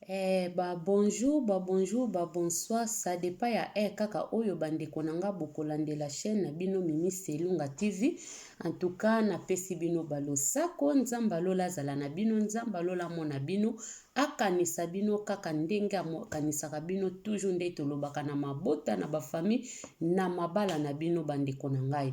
Eh, ba bonjour, ba bonjour, ba bonsoir, ça dépend ya heure kaka oyo bandeko na nga bokolandela chaîne na bino Mimi Selunga TV. En tout cas, napesi bino balosako, Nzambe alola azala na bino, Nzambe alola amona bino, akanisa bino kaka ndenge akanisaka bino toujours nde tolobaka na mabota, na ba famille, na mabala na bino bandeko na ngai.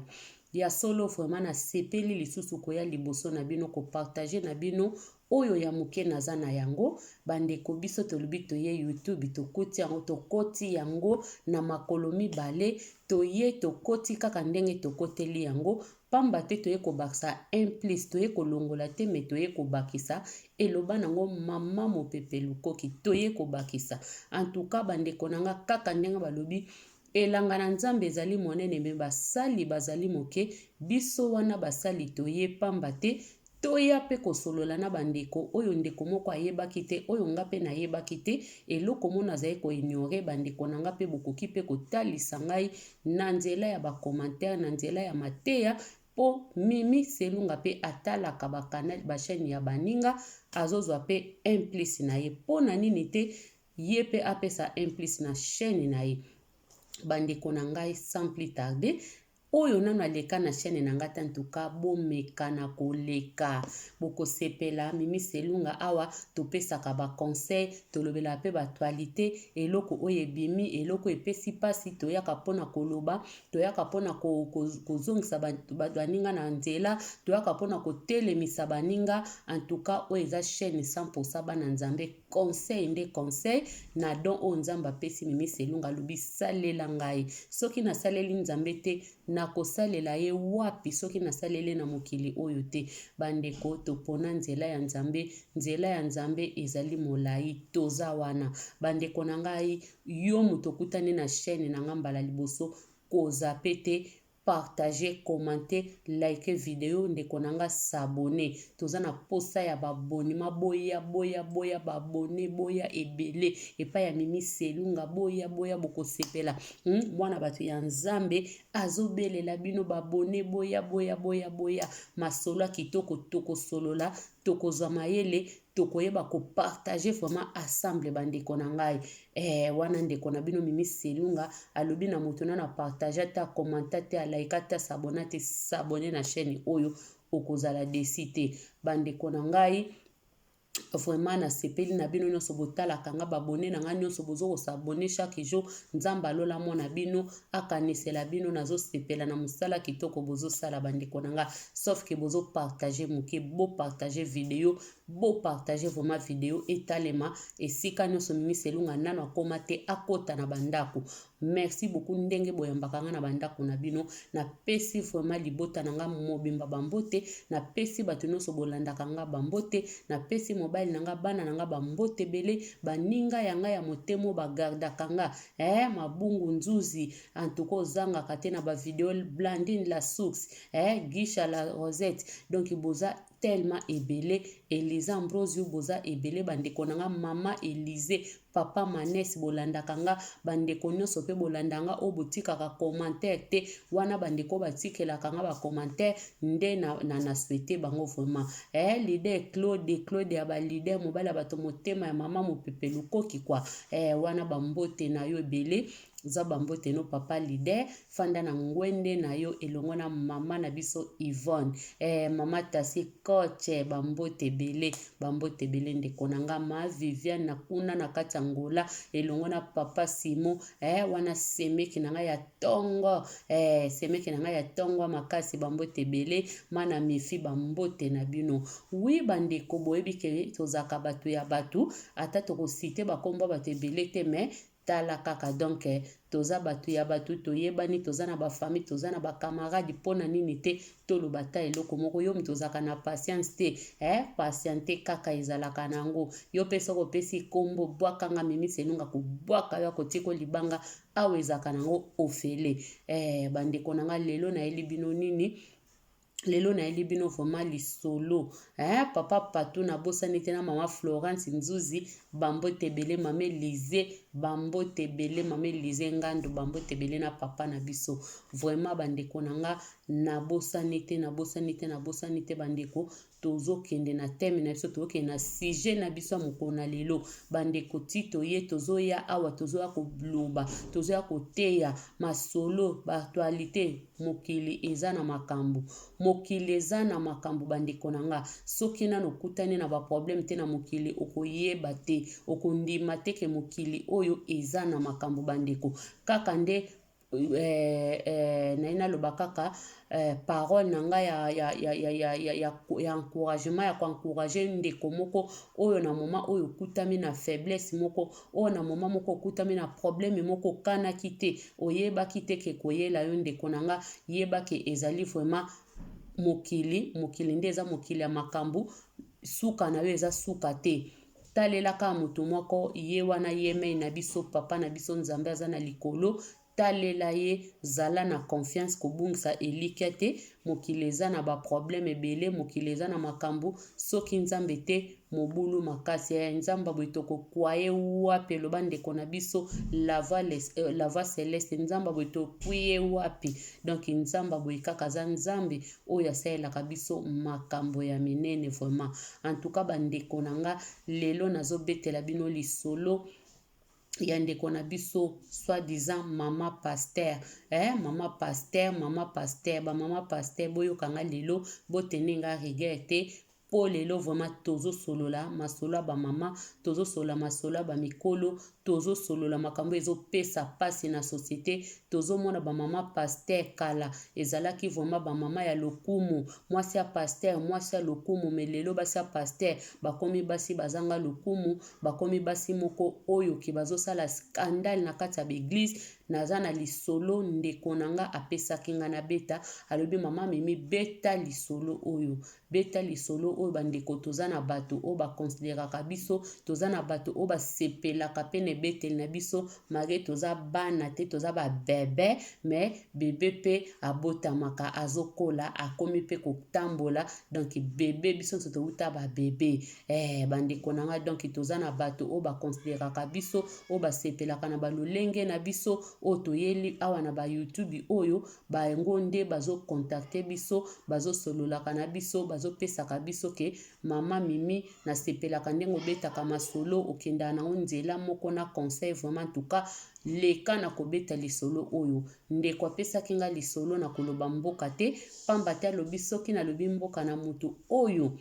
Ya solo vraiment nasepeli lisusu koya liboso na bino ko partager na bino oyo ya moke naza na yango. Bandeko biso tolobi toye YouTube tokoti yango tokoti yango na makolo mibale toye tokoti kaka ndenge tokoteli yango pamba te toye kobakisa un plus toye kolongola te me toye kobakisa eloba nango mama mopepe lukoki toye kobakisa en tout cas bandeko na nga kaka ndenge balobi Elanga na Nzambe ezali monene me basali bazali moke, biso wana basali toye pamba te toya pe kosolola na bandeko oyo ndeko moko ayebaki te oyo nga pe nayebaki te eloko moko nazali ko ignorer bandeko na nga pe bokoki pe kotalisa ngai na nzela ya ba commentaire na nzela ya mateya po Mimi Selunga pe atalaka ba canal ba chaine ya baninga azozwa pe un plus na ye po na nini te ye pe apesa un plus na chaine na ye bandeko na ngai sans plus tarder oyo nanu aleka na chaine na ngai te en tout cas bomeka na koleka bokosepela Mimi Selunga awa topesaka ba conseil tolobelaka pe ba actualité eloko oyo ebimi eloko epesi pasi toyaka mpona koloba toyaka mpona kozongisa baninga na nzela toyaka mpona kotelemisa baninga en tout cas oyo eza chaine 100% bana Nzambe Conseil nde conseil na don oyo Nzambe apesi Mimi Selunga alobi salela ngai soki nasaleli Nzambe te nakosalela ye wapi soki nasaleli ye na mokili oyo te bandeko topona nzela ya Nzambe nzela ya Nzambe ezali molayi toza wana bandeko na ngai yo moto okutani na chaine na ngai mbala liboso kozape te Partager, commenter, liker video ndeko na nga s'abonner toza na posa ya ba abonnement boya boya boya ba abonne boya ebele epai ya Mimi Selunga boya boya bokosepela hmm? mwana bato ya Nzambe azobelela bino ba abonne boya boya boya boya masolo ya kitoko tokosolola tokozwa mayele tokoyeba ko partager vraiment ensemble bandeko na ngai eh, wana ndeko na bino Mimi Selunga alobi na moto nano apartage ata commenta te alaika te asabona te s'abonner na chaîne oyo okozala desi te bandeko na ngai vraiment nasepeli na bino nyonso botalaka nga babone na nga nyonso bozo kosabone chaque jour nzambe alola mona bino akanisela bino nazosepela na mosala kitoko bozosala bandeko na nga sauf ke bozopartage moke bopartage video bopartage vraiment video etalema esika nyonso Mimi Selunga nano akoma te akota na bandako merci beaucoup ndenge boyambaka nga na bandako na bino napesi vraiment libota na nga mobimba bambote napesi bato nyonso bolandaka nga bambote napesi mobali na nga bana na nga bambote ebele baninga ya nga ya motema bagardaka nga eh, mabungu nzuzi en tout cas ozangaka te na bavideo Blandine la source eh, Gisha la Rosette donc boza tellement ebele Elisa Ambrosio boza ebele bandeko na nga mama Elise papa Manes bolandaka nga bandeko nyonso mpe bolanda nga oyo botikaka commentaire te wana bandeko batikelaka nga ba commentaire nde na, na, na souhaite bango vraiment eh, leader Claude Claude ya ba leader mobali ya bato motema ya mama mopepe lukoki kwa eh, wana bambote na yo ebele Zwa ba mbote no papa leader fanda na ngwende na yo elongo na mama na biso Yvonne eh, mama Tasi coach ba mbote ebele ba mbote ebele ndeko na nga ma Viviane na kuna na kati ya Angola elongo na papa Simon eh, wana semeki na nga ya tongo eh, semeki na nga ya tongo makasi ba mbote ebele mana mifi ba mbote na bino oui bandeko boyebi ke tozalaka bato ya bato ata tokosite bakombo bato ebele te mais Tala kaka donc toza batu ya batu toyebani toza na ba famille toza na ba camarade pona nini te toloba ata eloko moko yo mutu ozalaka na patience te eh patiente kaka ezalaka na yango yo pe soki opesi kombo bwaka nga mimi selunga kobwaka yo akotiko libanga awa ezalaka na yango ofele eh bandeko na nga lelo nayeli bino nini Lelo nayeli bino vraiment lisolo eh, papa Patou nabosani te na mama Florence Nzuzi bambote ebele mama Elise bambote ebele mama Elise Ngandu bambote ebele na papa na biso vraiment bandeko na nga nabosani te nabosani te nabosani te bandeko. Tozokende na thème na biso, tozokende na sujet na biso ya mokolo na lelo. Bandeko, ti toye, tozoya awa, tozoya koloba, tozoya koteya masolo baactualité. Mokili eza na makambo, mokili eza na makambo. Bandeko na nga, soki nano okutani na baproblème te na mokili, okoyeba te, okondima te ke mokili oyo eza na makambo. Bandeko, kaka nde naye naloba kaka parole na ngai ya encouragement, ya koencourager ndeko moko oyo na moment oyo okutami na faiblesse moko, oyo na moment moko okutami na problème moko okanaki te, oyebaki te ke koyela yo. Ndeko na nga, yeba ke ezali vraiment mokili. Mokili nde eza mokili ya makambo. Suka na yo eza suka te. Talela kaka moto moko, ye wana, ye mei na biso, papa na biso Nzambe aza na likolo. Talela ye, zala na confiance, kobungisa elikya te. Mokili eza na baproblème ebele, mokili eza na makambo. Soki Nzambe te, mobulu makasi ya Nzambe boye, tokokwa ye wapi? Eloba ndeko na biso La Voix Céleste, Nzambe boye, tokwi ye wapi? Donc Nzambe boye kaka aza Nzambe oyo asalelaka biso makambo ya minene vraiment. En tout cas, bandeko na nga, lelo nazobetela bino lisolo ya ndeko na biso, soi-disant mama pasteur, eh, mama pasteur, mama pasteur. Bamama pasteur, boyokanga lelo, botene nga rigueur te, mpo lelo vraiment tozosolola masolo ya bamama, tozosolola masolo ya bamikolo, tozosolola makambo ezopesa mpasi na société. Tozomona bamama pasteur, kala ezalaki vraiment bamama ya lokumu, mwasi ya pasteur, mwasi ya lokumu. Mais lelo basi ya pasteur bakomi basi bazanga lokumu, bakomi basi moko oyo ke bazosala scandale na kati ya baeglise. Naza na lisolo ndeko na nga apesaki nga na beta. Alobi: "Mama Mimi, beta lisolo oyo, beta lisolo oyo." Bandeko, toza na bato oyo baconsidéraka biso, toza na bato oyo basepelaka mpe na ebeteli na biso, malgré toza bana te, toza babébé. Mais bébé mpe abotamaka, azokola, akomi mpe kotambola. Donc bébé, biso nyonso touta babébé. Bandeko na ngai, donc toza na bato oyo baconsidéraka biso, oyo basepelaka na balolenge na biso oyo toyeli awa na baYouTube oyo. Bango nde bazocontacter biso, bazosololaka na biso, bazopesaka biso ke: "Mama Mimi, nasepelaka ndenge obetaka masolo, okendaka nango nzela moko na conseil. Vraiment, en tout cas, leka na kobeta lisolo oyo." Ndeko apesaki nga lisolo na koloba mboka te, pamba te alobi soki nalobi mboka na motu oyo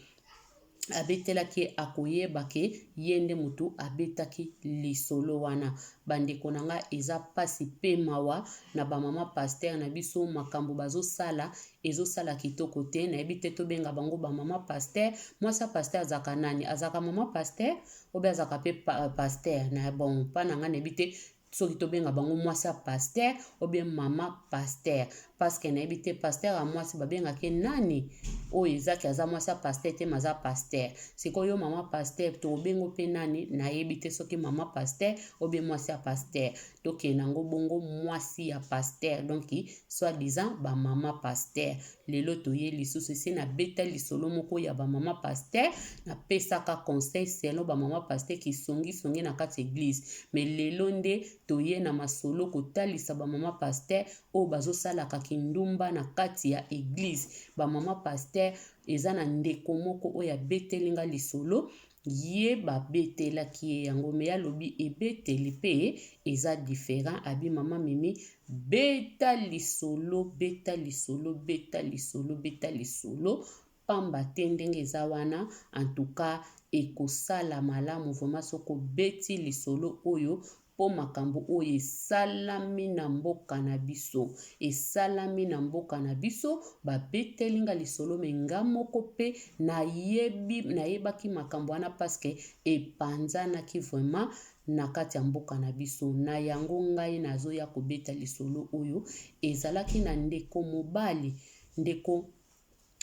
abetelaki ye, akoyeba ke ye nde motu abetaki lisolo wana. Bandeko na nga, eza mpasi mpe mawa na bamama pasteur na biso. Makambo bazosala ezosala kitoko te. Nayebi te tobenga bango bamama pasteur. Mwasi ya pasteur azalaka nani? Azalaka mama pasteur obe azalaka mpe pasteur na bon? Mpa na nga, nayebi te soki tobenga bango mwasi ya pasteur obe mama pasteur, parce que nayebi te pasteur ya mwasi babengaki nani. Oyo ezaki aza mwasi ya pasteur te, mais aza pasteur. Sikoyo mama pasteur, tobengo mpe nani? Nayebi te soki mama pasteur obe mwasi ya pasteur. Tokende yango bongo, mwasi ya pasteur, donc soi-disant bamama pasteur. Lelo toye lisusu, esi nabeta lisolo moko ya bamama pasteur, napesaka conseil selon bamama pasteur kisongisongi na kati église. Mais lelo nde toye na masolo kotalisa bamama pasteur oyo bazosalaka kindumba na kati ya église. Bamama pasteur, eza na ndeko moko oyo abeteli nga lisolo. Ye babetelaki ye yango, mais alobi ebeteli mpe eza différent. Abi: "Mama Mimi, beta lisolo, beta lisolo, beta lisolo, beta lisolo, pamba te ndenge eza wana, en tout cas ekosala malamu vraiment soki obeti lisolo oyo, mpo makambo oyo esalami na mboka na biso, esalami na mboka na biso." Babeteli nga lisolo, mais nga moko mpe nayebi, nayebaki makambo wana parce que epanzanaki vraiment na kati ya mboka na biso. Na yango ngai nazoya kobeta lisolo oyo. Ezalaki na ndeko mobali. Ndeko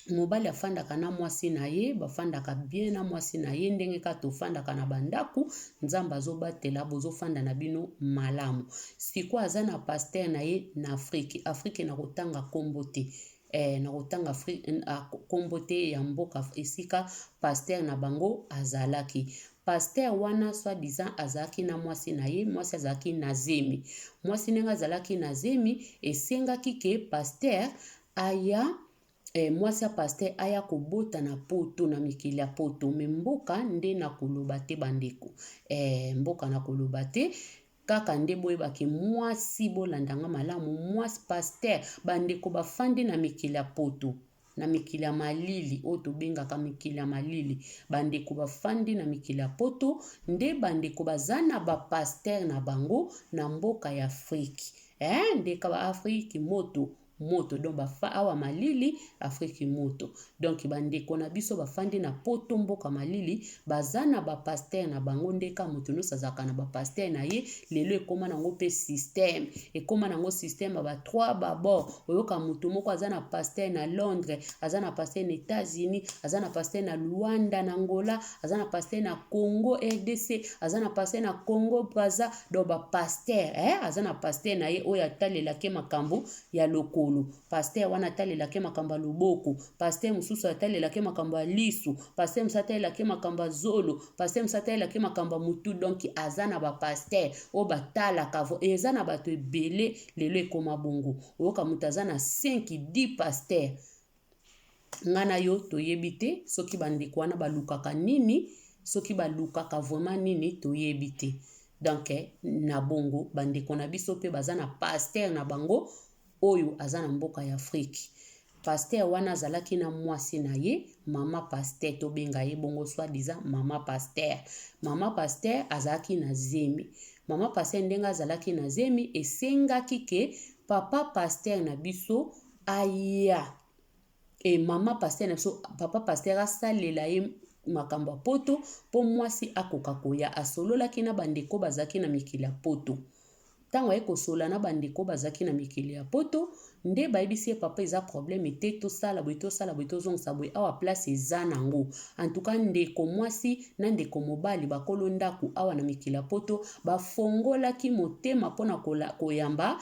mobali afandaka na mwasi na ye, bafandaka bien na mwasi na ye, ndenge kaka tofandaka na bandako. Nzambe azobatela, bozofanda na bino malamu. Sikoyo aza na pasteur na ye na Afrique. Afrique, na kotanga nkombo te, na kotanga nkombo te ya mboka esika pasteur na bango azalaki. Pasteur wana, soi-disant azalaki na mwasi na ye. Mwasi azalaki na zemi. Mwasi ndenge azalaki na zemi, esengaki ke pasteur aya. Eh, mwasi ya pasteur aya kobota na poto, na mikili ya poto, me mboka nde na koloba te bandeko. Eh, mboka na koloba te, kaka nde boyebake mwasi, bolanda nga malamu, mwasi pasteur, bandeko bafandi na mikili ya poto, na mikili ya malili oyo tobengaka mikili ya malili, bandeko bafandi na mikili ya poto nde bandeko baza na ba pasteur na bango na mboka ya Afrique. Eh, ndeka ba Afrique moto moto, donc bafa awa malili, Afrique moto. Donc bandeko na biso bafandi na poto, mboka malili, baza na ba pasteur na bango. Ndeka moto nyonso azalaka na ba pasteur na ye. Lelo ekóma nango mpe système, ekóma nango système ya ba trois babord. Oyoka moto moko aza na pasteur na Londres, aza na pasteur na États-Unis, aza na pasteur na Luanda na Angola, aza na pasteur na Congo RDC, aza na pasteur na Congo Braza. Donc ba pasteur, eh, aza na pasteur na ye oyo atalelaki makambo ya lokolo, pasteur wana atalelaki makambo ya loboko, pasteur mosusu atalelaki makambo ya lisu, pasteur mosusu atalelaki makambo ya zolo, pasteur mosusu atalelaki makambo ya motu. Donc aza na ba pasteur oyo batalaka. Eza na bato ebele lelo ekóma bongo. Oyoka moto aza na 5 10 pasteur. Nga na yo toyebi te soki bandeko wana balukaka nini, soki balukaka vraiment nini, toyebi te. Donc na bongo bandeko na biso mpe baza na pasteur na bango oyo aza na mboka ya Afrique. Pasteur wana azalaki na mwasi na ye, mama pasteur, tobenga ye bongo, soi-disant mama pasteur. Mama pasteur azalaki na zemi. Mama pasteur, ndenge azalaki na zemi, esengaki ke papa pasteur na biso aya e mama pasteur na biso, papa pasteur asalela ye makambo ya poto mpo mwasi akoka koya. Asololaki na bandeko bazalaki na mikili ya poto. Ntango aye kosolola na bandeko bazalaki na mikili ya poto, nde bayebisi ye: "Papa, eza problème te, tosala boye, tosala boye, tozongisa boye, awa place eza nango." Antuka ndeko mwasi na ndeko mobali, bakolo ndako awa na mikili ya poto, bafongolaki motema mpona koyamba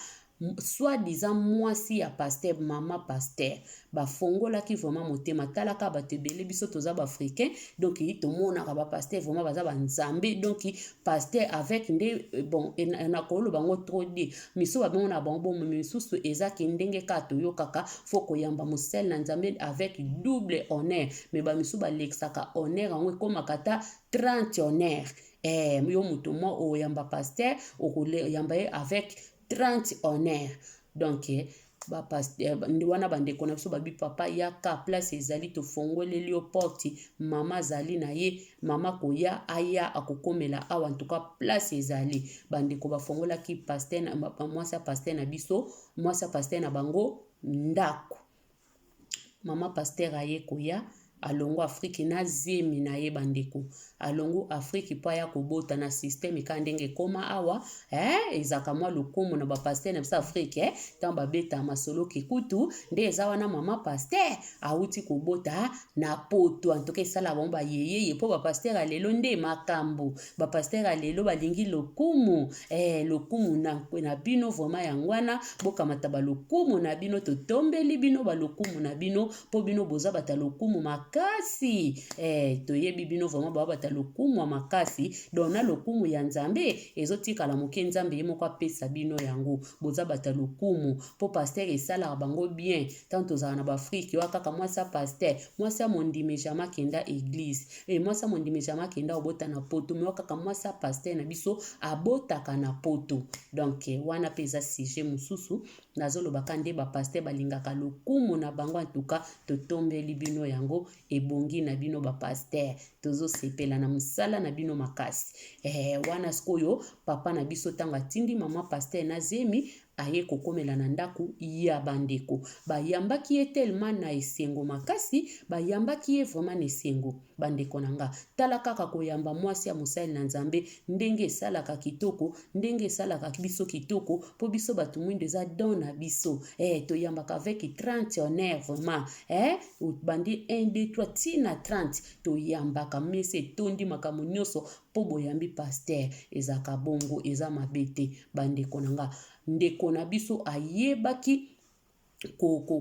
soi-disant mwasi ya pasteur, mama pasteur. Bafongolaki vraiment motema. Talaka bato ebele, biso toza ba africain, donc tomonaka ba pasteur vraiment baza banzambe. Donc pasteur avec nde, bon, nakoloba bango trop de miso babengo na bango bomo misusu ezaki ndenge kaka toyokaka fo koyamba mosali na Nzambe avec double honneur, mais bamisu balekisaka honneur yango, ekomaka ata 30 honneur. Yo moto mwa oyamba pasteur, okoyamba ye avec 30 honneur. Donc wana bandeko na biso babi: "Papa, yaka, place ezali, tofongoleli yo porte." Mama azali na ye, mama koya, aya akokomela awa, ntuka place ezali. Bandeko bafongolaki pasteur, mwasi ya pasteur na biso, mwasi ya pasteur na bango ndako. Mama pasteur aye koya, alongo Afrique na zemi na ye. Bandeko, alongo Afrique mpo aya kobota na système kaka ndenge ekóma awa. Ezalaka mwa lokumu na ba pasteur na biso Afrique, ntango babeta masolo kikutu nde eza wana. Mama pasteur awuti kobota na poto, antuka esala bango bayeyeye, mpo ba pasteur ya lelo nde makambo. Ba pasteur ya lelo balingi lokumu, lokumu na bino vraiment yango wana. Bokamata balokumu na bino, totombeli bino balokumu na bino, mpo bino boza bata lokumu makasi. Toyebi bino vraiment baa bata lokumu ya makasi. Donc na lokumu ya Nzambe ezotikala moke, Nzambe ye moko apesa bino yango. Boza bata lokumu, mpo pasteur esalaka bango bien. Ntango tozala na ba Afrique oyo, kaka mwasi ya pasteur, mwasi ya mondimi jamais akenda église, mwasi ya mondimi jamais akenda obota na poto, mais kaka mwasi ya pasteur na biso abotaka na poto. Donc wana mpe eza sujet mosusu. Nazolobaka nde ba pasteur balingaka lokumu na bango. Antuka totombeli bino yango, ebongi na bino ba pasteur, tozosepela na mosala na bino makasi. Wana sikoyo papa na biso, ntango atindi mama pasteur na zemi, aye kokomela na ndako ya bandeko, bayambaki ye tellement na esengo makasi. Bayambaki ye vraiment na esengo. Bandeko na nga, tala kaka koyamba mwasi ya mosali na Nzambe, ndenge esalaka kitoko, ndenge esalaka biso kitoko, mpo biso bato mwindo eza don na biso. Toyambaka avec 30 honneur vraiment. Bandi 1 2 3 ntina 30, toyambaka, mesa etondi, makambo nyonso mpo boyambi pasteur. Ezalaka bongo, eza mabe te, bandeko na nga. Ndeko na biso ayebaki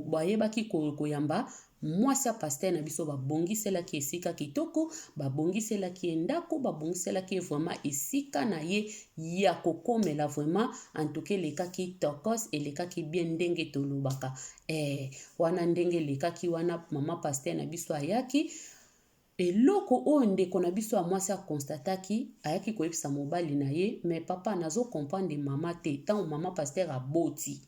bayebaki koyamba. Mwasi ya pasteur na biso babongiselaki esika kitoko, babongiselaki ye ndako, babongiselaki ye vraiment esika na ye ya kokomela vraiment. En tout cas elekaki tokos, elekaki bien ndenge tolobaka. Eh, wana ndenge elekaki wana, mama pasteur na biso ayaki. Eloko oyo ndeko na biso ya mwasi aconstataki, ayaki koyebisa mobali na ye: "Mais papa, nazo comprendre mama te." Ntango mama pasteur aboti,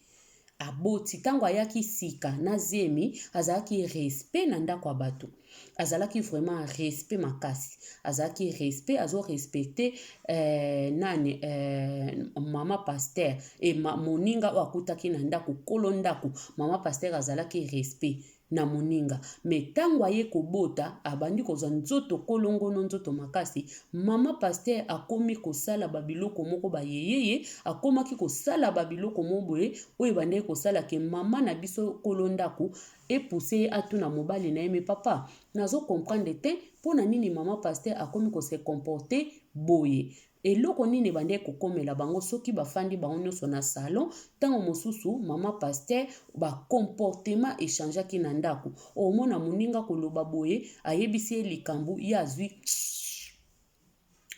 aboti, ntango ayaki sika na zemi, azalaki respect na ndako ya bato, azalaki vraiment respect makasi, azalaki respect, azorespecte nani, mama pasteur e moninga oyo akutaki na ndako, kolo ndako. Mama pasteur azalaki respect na moninga, mais ntango aye kobota, abandi kozwa nzoto kolongono, nzoto makasi, mama pasteur akomi kosala babiloko moko bayeyeye, akomaki kosala babiloko moko boye oyo ebandaki kosala ke mama na biso kolo ndako epousse ye atuna mobali na ye: "Mais papa, nazo comprendre te mpo na nini mama pasteur akomi kose comporter boye." Eloko nini ebandaki kokomela bango soki bafandi bango nyonso na salon? Ntango mosusu mama pasteur, bacomportement echangeaki na ndako. Omona moninga koloba boye, ayebisi ye likambo, ye azwi,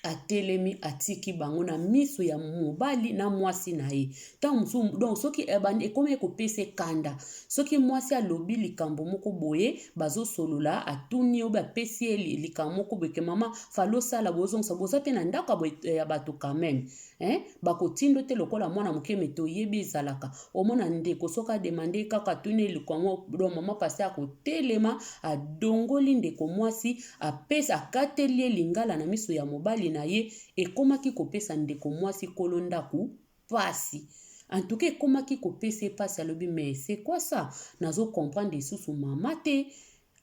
atelemi, atiki bango na miso ya mobali na mwasi na ye. Ntango mosusu donc soki ekomi ekopesa ekanda, soki mwasi alobi likambo moko boye, bazosolola, atuni oyo, bapesi ye likambo moko boye ke mama fali osala boye, ozongisa, boza mpe na ndako ya bato quand même, eh? Bakotindo te lokola mwana moke, mais toyebi ezalaka. Omona ndeko soki ademande kaka, atuni likambo, donc mama pasteur akotelema, adongoli ndeko mwasi, apesa, akateli ye lingala na miso ya mobali na ye. Ekomaki kopesa ndeko mwasi kolo ndako pasi. En tout cas ekomaki kopesa ye pasi. Alobi: "Mais c'est quoi ça? Nazo comprendre lisusu mama te.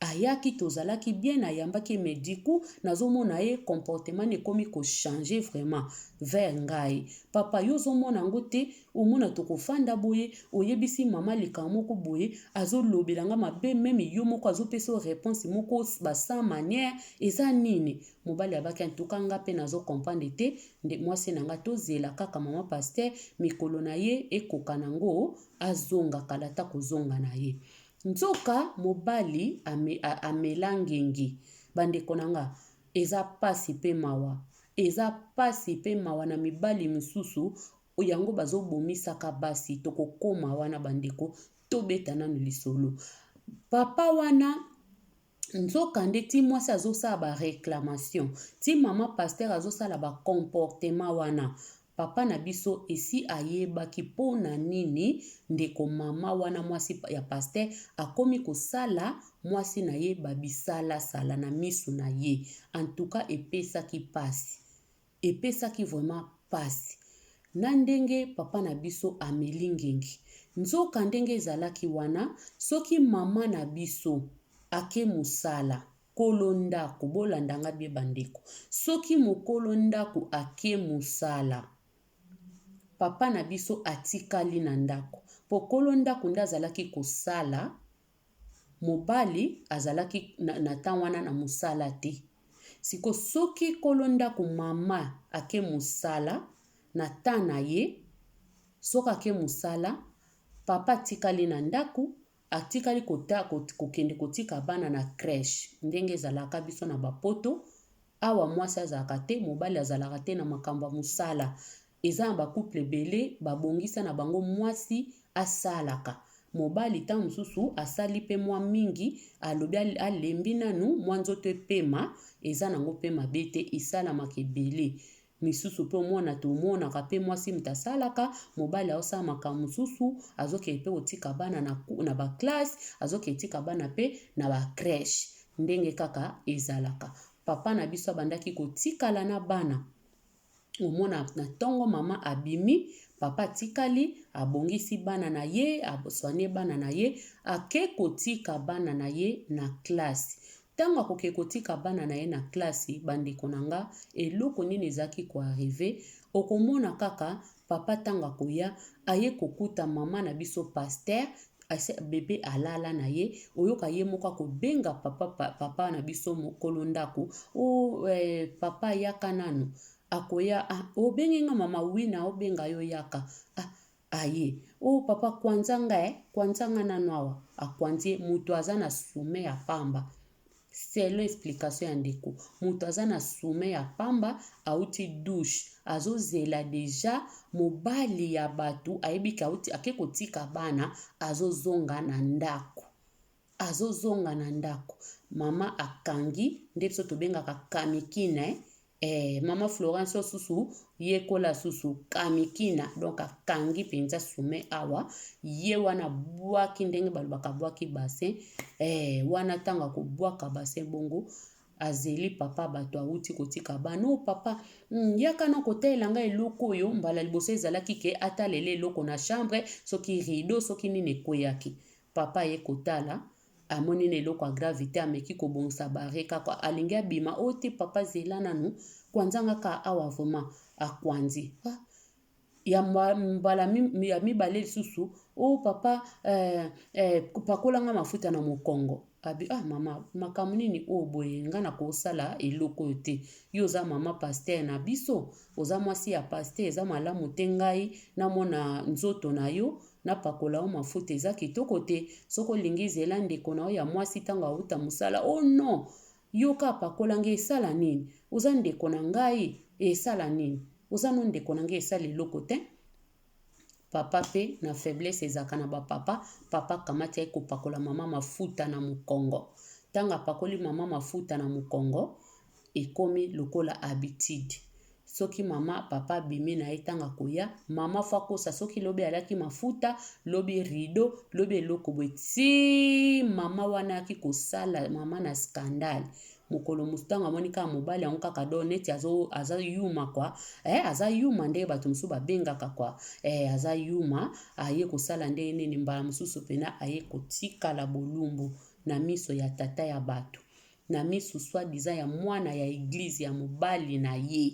Ayaki, tozalaki bien, ayambaki, mais du coup nazomona ye comportement ekomi kochange vraiment vers ngai. Papa, yo ozomona yango te? Omona tokofanda boye, oyebisi mama likambo moko boye, azolobela nga mabe, même yo moko azopesa yo réponse moko basans manière. Eza nini?" Mobali abaki: "Antuka nga mpe nazocomprendre te nde mwasi na nga. Tozela kaka mama pasteur, mikolo na ye ekoka nango, azonga kala ta kozonga na ye." Nzoka mobali amela ngengi. Bandeko na nga, eza pasi mpe mawa, eza pasi mpe mawa na mibali misusu yango bazobomisaka basi. Tokokóma wana, bandeko, tobeta nanu lisolo. Papa wana, nzokande ti mwasi azosala baréclamation, ti mama pasteur azosala bacomportement wana, papa na biso esi ayebaki mpo na nini ndeko mama wana, mwasi ya pasteur, akomi kosala mwasi na ye babisalasala na miso na ye. Antuka epesaki pasi, epesaki vraiment pasi na ndenge papa na biso ameli ngengi. Nzoka ndenge ezalaki wana, soki mama na biso ake mosala, kolo ndako, bolandanga bie bandeko, soki mokolo ndako ake mosala, papa na biso atikali na ndako, mpo kolo ndako nde azalaki kosala, mobali azalaki na ntango wana na mosala te. Siko soki kolo ndako mama ake mosala na temps na ye, soki ake mosala, papa atikali na ndako, atikali kokende kotika bana na crèche. Ndenge ezalaka biso na bapoto awa, mwasi azalaka te, mobali azalaka te na makambo ya mosala. Eza na bacouple ebele babongisa na bango, mwasi asalaka, mobali ntango mosusu asali mpe mwa mingi, alobi alembi nanu, mwa nzoto epema. Eza nango mpe mabe te, esalamaka ebele misusu mpe. Omona, tomonaka mpe mwasi moto asalaka, mobali aosala makambo mosusu, azokende mpe kotika bana na baclasse, azokende tika bana mpe na bacrèche. Ndenge kaka ezalaka, papa na biso abandaki kotikala na bana. Omona na ntongo mama abimi, papa atikali, abongisi bana na ye, asoigne bana na ye, ake kotika bana na ye na classe. Ntango akoki kotika bana na ye na classe, bandeko na nga, eloko nini ezalaki koarriver? Okomona kaka papa ntango akoya, aye kokuta mama na biso pasteur, bebe alala na ye. Oyoka ye moko akobenga papa, papa na biso mokolo ndako: "O papa, yaka nanu." Akoya: "Ah, obengi nga mama?" "Oui, na obenga yo, yaka." Ah. Aye oh papa kwanza nga eh kwanza nga nanu awa akwanzi ye mutu aza na soume ya pamba selon explication ya ndeko mutu aza na soume ya pamba awuti douche azozela deja mobali ya batu ayebi ke awuti ake kotika bana azozonga na ndaku azozonga na ndako mama akangi nde biso tobengaka kamikina eh? Eh, mama Florence oyo susu yekola susu kamikina donc akangi mpenza sume awa ye wana abwaki ndenge balobaka abwaki bassin eh, wana ntango akobwaka bassin bongo azeli papa bato awuti kotika bana o oh, papa yaka na kotalela ngai eloko oyo mbala liboso ezalaki ke atalela eloko na chambre soki rideau soki nini ekweyaki Papa aye kotala amoni na eloko ya grave te ameki kobongisa barre kaka alingi abima o oh te papa zela nanu kwanza nga kaka awa vraiment akwanzi ah. ya mbala ya mibale lisusu o oh papa eh, eh, pakola nga mafuta na mokongo abi ah mama makambo nini oyo boye nga nakosala eloko oyo te yo oza mama pasteur na biso oza mwasi ya pasteur eza malamu te ngai namona nzoto na yo Napakola yo mafuta eza kitoko te soki olingi zela ndeko na yo ya mwasi tango awuta musala oh non yo kaka pakola nga esala nini oza ndeko na ngai esala nini oza no ndeko na ngai esala eloko te papa pe na faiblesse ezalaka na ba papa papa akamati aye kopakola mama mafuta na mokongo tango apakoli mama mafuta na mokongo ekomi lokola habitude soki mama papa abimi na ye ntango akoya mama fo akosa soki lobi alaki mafuta lobi rideau lobi eloko boye ti mama wana ayaki kosala mama na scandale mokolo mosusu ntango amoni kaka mobali yango kaka do neti azo, aza yuma kwa eh, aza yuma ndenge bato mosusu babengaka kwa eh, aza yuma aye kosala ndenge nini mbala mosusu mpena aye kotikala bolumbu na miso ya tata ya bato na misu soit disant ya mwana ya eglise ya mobali na ye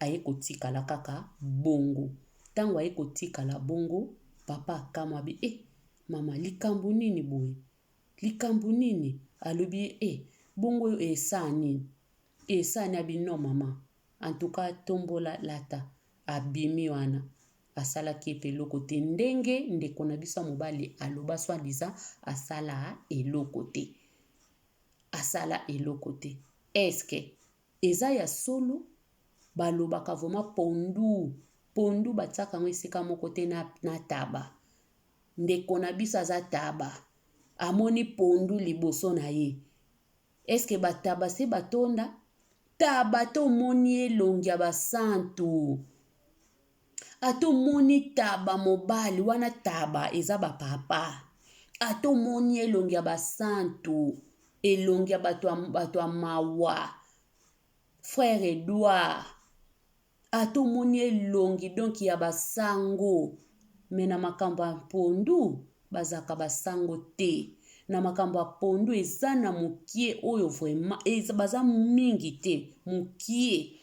aye kotikala kaka bongo tango aye kotikala bongo papa akamwa abi eh mama likambo nini boye likambo nini alobi eh bongo oyo esala nini esala nini abi non mama en tout cas tombola lata abimi wana asalaki ye pe eloko te ndenge ndeko na biso ya mobali aloba soit disant asala eloko te asala eloko te est-ce que eza ya solo balobaka vraiment pondu pondu batiaka yango esika moko te na, na taba ndeko na biso aza taba amoni pondu liboso na ye est-ce que bataba se batonda taba to omoni elongi ya basantu Ata omoni taba mobali wana taba eza ba papa ata omoni elongi ya basantu elongi ya bato ya mawa frère Edouard ata omoni elongi donc ya basango me na makambo ya mpondu bazalaka basango te na makambo ya pondu eza na mokie oyo vraiment baza mingi te mokie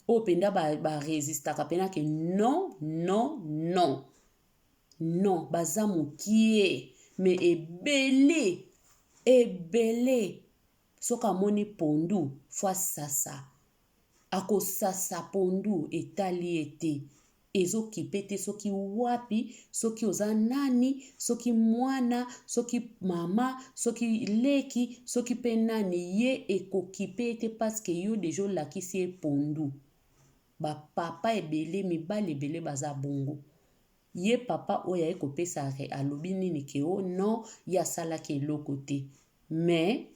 oyo mpenza ba, ba resistaka mpenza ke non non non non baza mokie me ebele ebele soki amoni pondu fo asasa akosasa pondu etali ye te ezokipe te soki wapi soki oza nani soki mwana soki mama soki leki soki pe nani ye ekokipe ye te paske yo deja olakisi ye pondu ba papa ebele mibali ebele baza bongo ye papa oyo aye kopesa alobi nini ke o oh non ye asalaki eloko te mais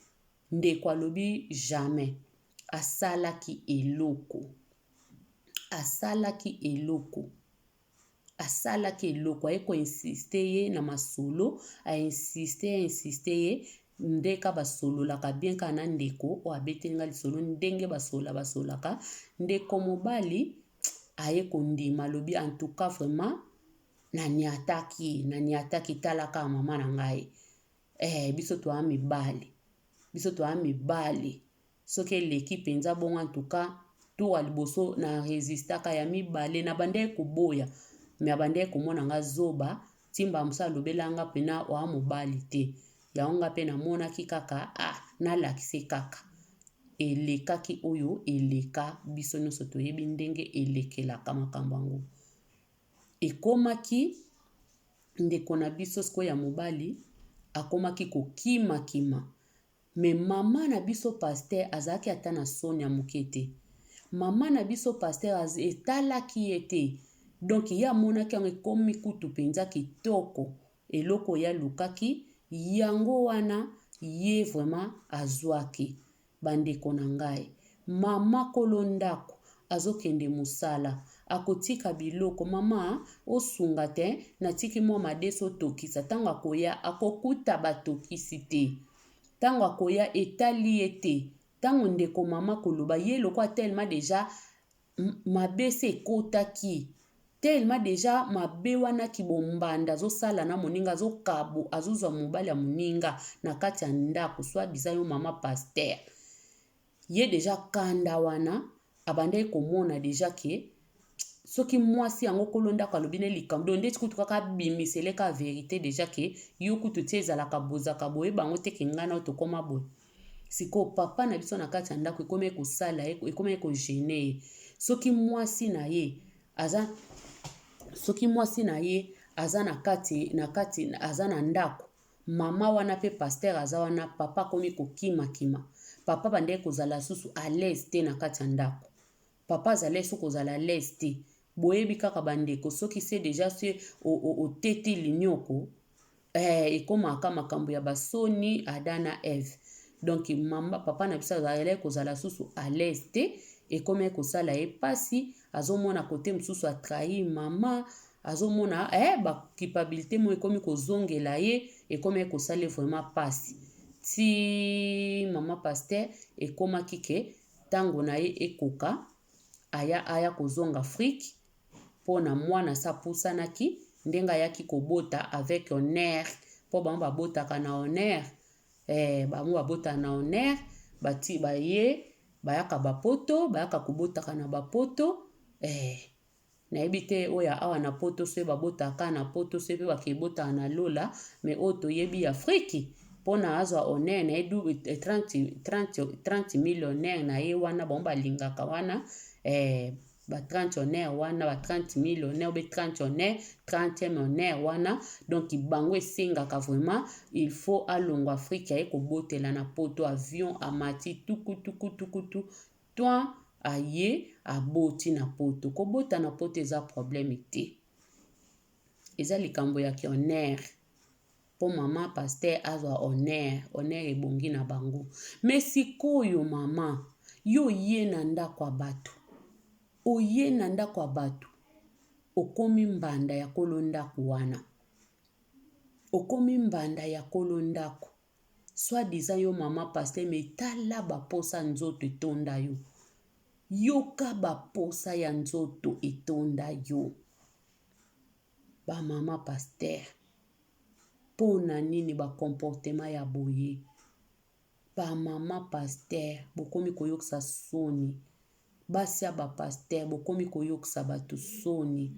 ndeko alobi jamais asalaki eloko asalaki eloko asalaki eloko aye ko insiste ye na masolo a insiste a insiste ye nde ka basololaka bien kaka na ndeko oyo abeteli nga lisolo ndenge basolola basololaka ndeko mobali aye kondima alobi en tout cas vraiment naniataki naniataki tala kaka mama na ngai eh, biso toa mibali biso toa mibali Soki eleki penza bongo en tout cas tour ya liboso na resistaka ya mibale na bandaki koboya mais abandaki komona nga zoba ti mbala mosusu alobela nga pena oa mobali te yango nga pe namonaki kaka ah nalakise kaka elekaki oyo eleka biso nyonso toyebi ndenge elekelaka makambo yango ekomaki. Ndeko na biso sikoyo ya mobali akomaki kokima kima. Mais mama na biso pasteur azalaki ata na soni ya moke te. Mama na biso pasteur etalaki ye te. Donc ye amonaki yango ekomi kutu mpenza kitoko. Eloko ye alukaki yango wana ye vraiment azwaki. Bandeko na ngai, mama kolo ndako azokende mosala, akotika biloko, mama osunga te, natiki mwa madesu otokisa, ntango akoya akokuta batokisi te, ntango akoya etali ye te, ntango ndeko mama koloba ye lokola tellement deja mabe se ekotaki tellement deja mabe wana kibombanda azosala na moninga azokabo azozwa mobali ya moninga na kati ya ndako soit disant yo mama pasteur ye deja kanda wana abandaki komona deja ke soki mwasi yango kolo ndako alobi ne likambo donc ndeti kutu kaka abimisele ka verite deja ke yo kutu ti ezalaka bozaka boye bango te ke ngai nao tokoma boye. Sikoyo papa na biso na kati ya ndako ekomaki kosala ye, ekomaki ko gene ye. Soki mwasi na ye aza soki mwasi na ye aza na kati na kati aza na ndako, mama wana pe pasteur aza wana, papa akomi kokima kima. Papa abandaki kozala susu à l'aise te na kati ya ndako. Papa azalaki susu kozala à l'aise te. Boyebi kaka ba ndeko soki se dejà se oteti linioko eh, ekomaka makambo ya basoni Adam na Eve. Donc mama papa na biso azalaki kozala susu à l'aise te, ekomaki kosala ye pasi, azomona kote mosusu a trahir mama, azomona eh, ba culpabilité moko ekomi kozongela ye, ekomaki kosala ye vraiment pasi. Ti mama pasteur ekomaki ke tango na ye ekoka aya aya kozonga Afrique mpo na mwana asi apusanaki ndenge ayaki kobota avec honneur mpo bango babotaka na honneur eh, bango babotaka na honneur bati baye bayaka bapoto bayaka kobotaka na bapoto eh. Nayebi te oyo ya awa na poto soki babotaka kaka na poto soki pe bakebotaka na lola mais oyo toyebi ya Afrique pona azwa honneur na ye 30 mille honneur na ye wana bango balingaka wana eh, ba 30 honneur wana ba 30 mille honneur be 30 honneur 30e honneur wana donc bango esengaka vraiment il faut alongwa Afrique aye kobotela na poto avion amati tuku tuku tuku tu Toi aye aboti na poto. Kobota na poto eza problème te. Eza likambo ya ki honneur. Po maman pasteur azwa honneur, honneur ebongi na bango. Mais sikoyo maman, yo oye na ndako ya batu, oye na ndako ya batu, okomi mbanda ya kolo ndako wana. Okomi mbanda ya kolo ndako. Soit disant yo maman pasteur mais tala ba posa nzoto etonda yo. Yoka ba posa ya nzoto etonda yo. Ba maman pasteur pona nini ba comportement ya boye? Ba maman pasteur bokomi koyokisa soni. Basi ya ba pasteur bokomi koyokisa bato soni.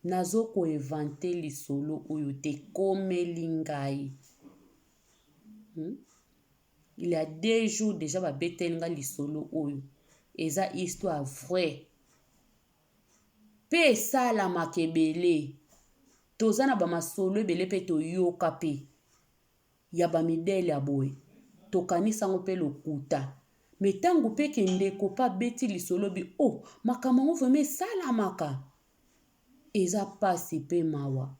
Nazo ko inventer lisolo oyo te ekomeli ngai. Hmm? Il y a deux jours déjà babeteli nga lisolo oyo. Eza histoire vraie. Pe esalamaka ebele. Toza na ba masolo ebele pe toyoka pe. Ya ba midele ya boye. Tokanisa yango pe lokuta. Mais tango pe ke ndeko pe abeti lisolo bi oh makambo yango vraiment esalamaka. Eza pasi pe mawa.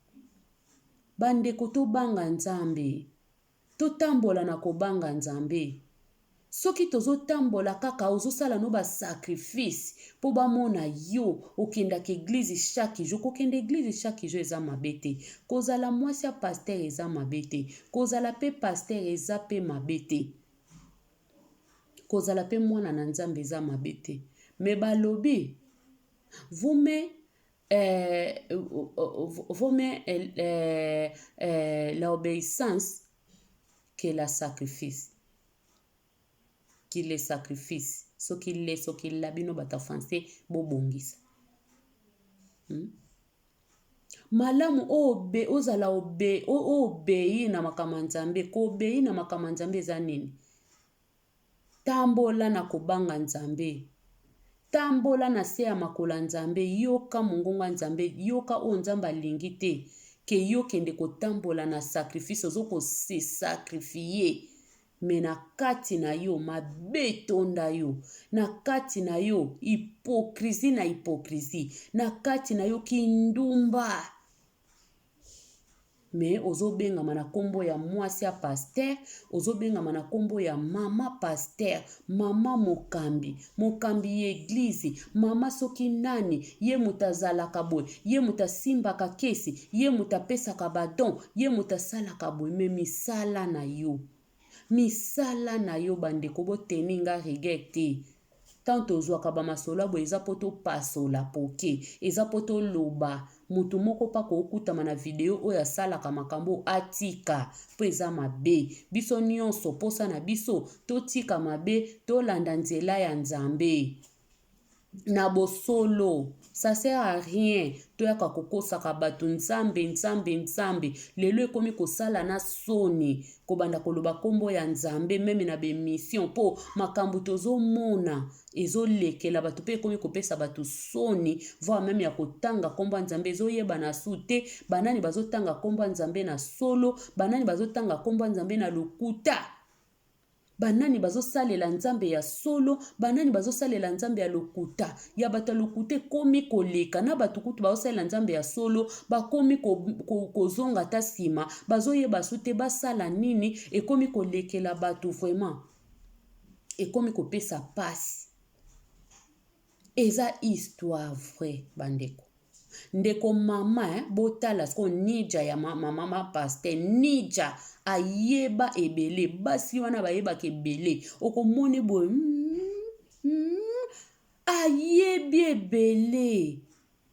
Ba ndeko tobanga Nzambe. Totambola na kobanga Nzambe. Soki tozotambola kaka ozosala no ba sacrifice po bamona yo okendaka eglise chaque jour. Kokende eglise chaque jour eza mabe te. Kozala mwasi ya pasteur eza mabe te. Kozala pe pasteur eza pe mabe te. Kozala pe mwana na Nzambe eza mabe te. Mais balobi Vaut mieux euh, vaut mieux euh, euh, l'obéissance que la sacrifice. Qu'il le sacrifice. Soki le soki la bino bato ya français bobongisa. Hmm? Malamu obe ozala obe oobei na makambo ya Nzambe. Koobei na makambo ya Nzambe eza nini? Tambola na kobanga Nzambe. Tambola na se ya makolo ya Nzambe. Yoka mongongo ya Nzambe. Yoka oyo Nzambe alingi te. Que yo kende kotambola na sacrifice, ozo ko se sacrifier, mais na kati na yo mabe etonda yo, na kati na yo hypocrisie na hypocrisie, na kati na yo kindumba. Mais ozobengama na kombo ya mwasi ya pasteur, ozobengama na kombo ya mama pasteur, mama mokambi, mokambi ya eglise, mama soki nani, ye moto azalaka boye, ye moto asimbaka kesi, ye moto apesaka ba don, ye moto asalaka boye, mais misala na yo, misala na yo bandeko, boteni nga rigueur te. Tant tozwaka ba masolo ya boye eza po topasola poke, eza po toloba. Moto moko pa kokutama na video oyo asalaka makambo atika po eza mabe. Biso nyonso posa na biso totika mabe, tolanda nzela ya Nzambe na bosolo. Ça sert à rien toyaka kokosaka bato Nzambe, Nzambe, Nzambe. Lelo ekomi kosala na soni kobanda koloba kombo ya Nzambe meme na bemission, po makambo tozomona ezolekela bato pe ekomi kopesa bato soni, voire meme ya kotanga kombo ya Nzambe ezoyebana su te. Banani bazotanga kombo ya Nzambe na solo, banani bazotanga kombo ya Nzambe na lokuta, banani bazosalela Nzambe ya solo, banani bazosalela Nzambe ya lokuta. Ya bato ya lokuta ekomi koleka na bato kutu bazosalela Nzambe ya solo bakomi kozonga ata nsima, bazoyeba su te basala nini. Ekomi kolekela bato vraiment, ekomi kopesa pasi. Eza histoire vraie bandeko. Ndeko mama, botala siko nija ya mama, mama pasteur nija ayeba ebele, basi wana bayebaka ebele, okomoni boye ayebi ebele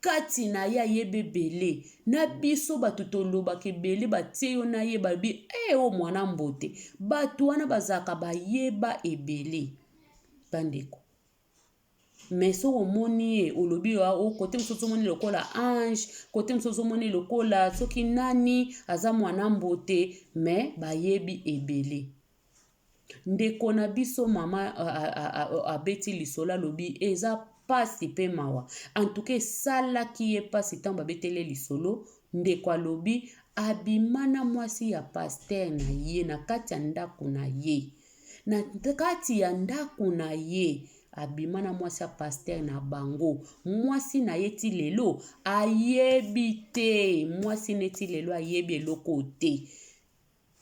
kati na ye, ayebi ebele na biso bato tolobaka ebele, batie yo na ye balobi o mwana mbote. Bato wana bazalaka bayeba ebele bandeko. Mais soki omoni ye, olobi o kote mosusu omoni lokola ange, kote mosusu omoni lokola soki nani aza mwana mbote, mais bayebi ebele. Ndeko na biso mama abeti lisolo, alobi eza pasi pe mawa. En tout cas esalaki ye pasi ntango babeteli lisolo. Ndeko alobi abima na mwasi ya pasteur na ye na kati ya ndako na ye, na kati ya ndako na ye abima na mwasi ya pasteur na bango. Mwasi na ye ti lelo ayebi te, mwasi neti lelo ayebi eloko te.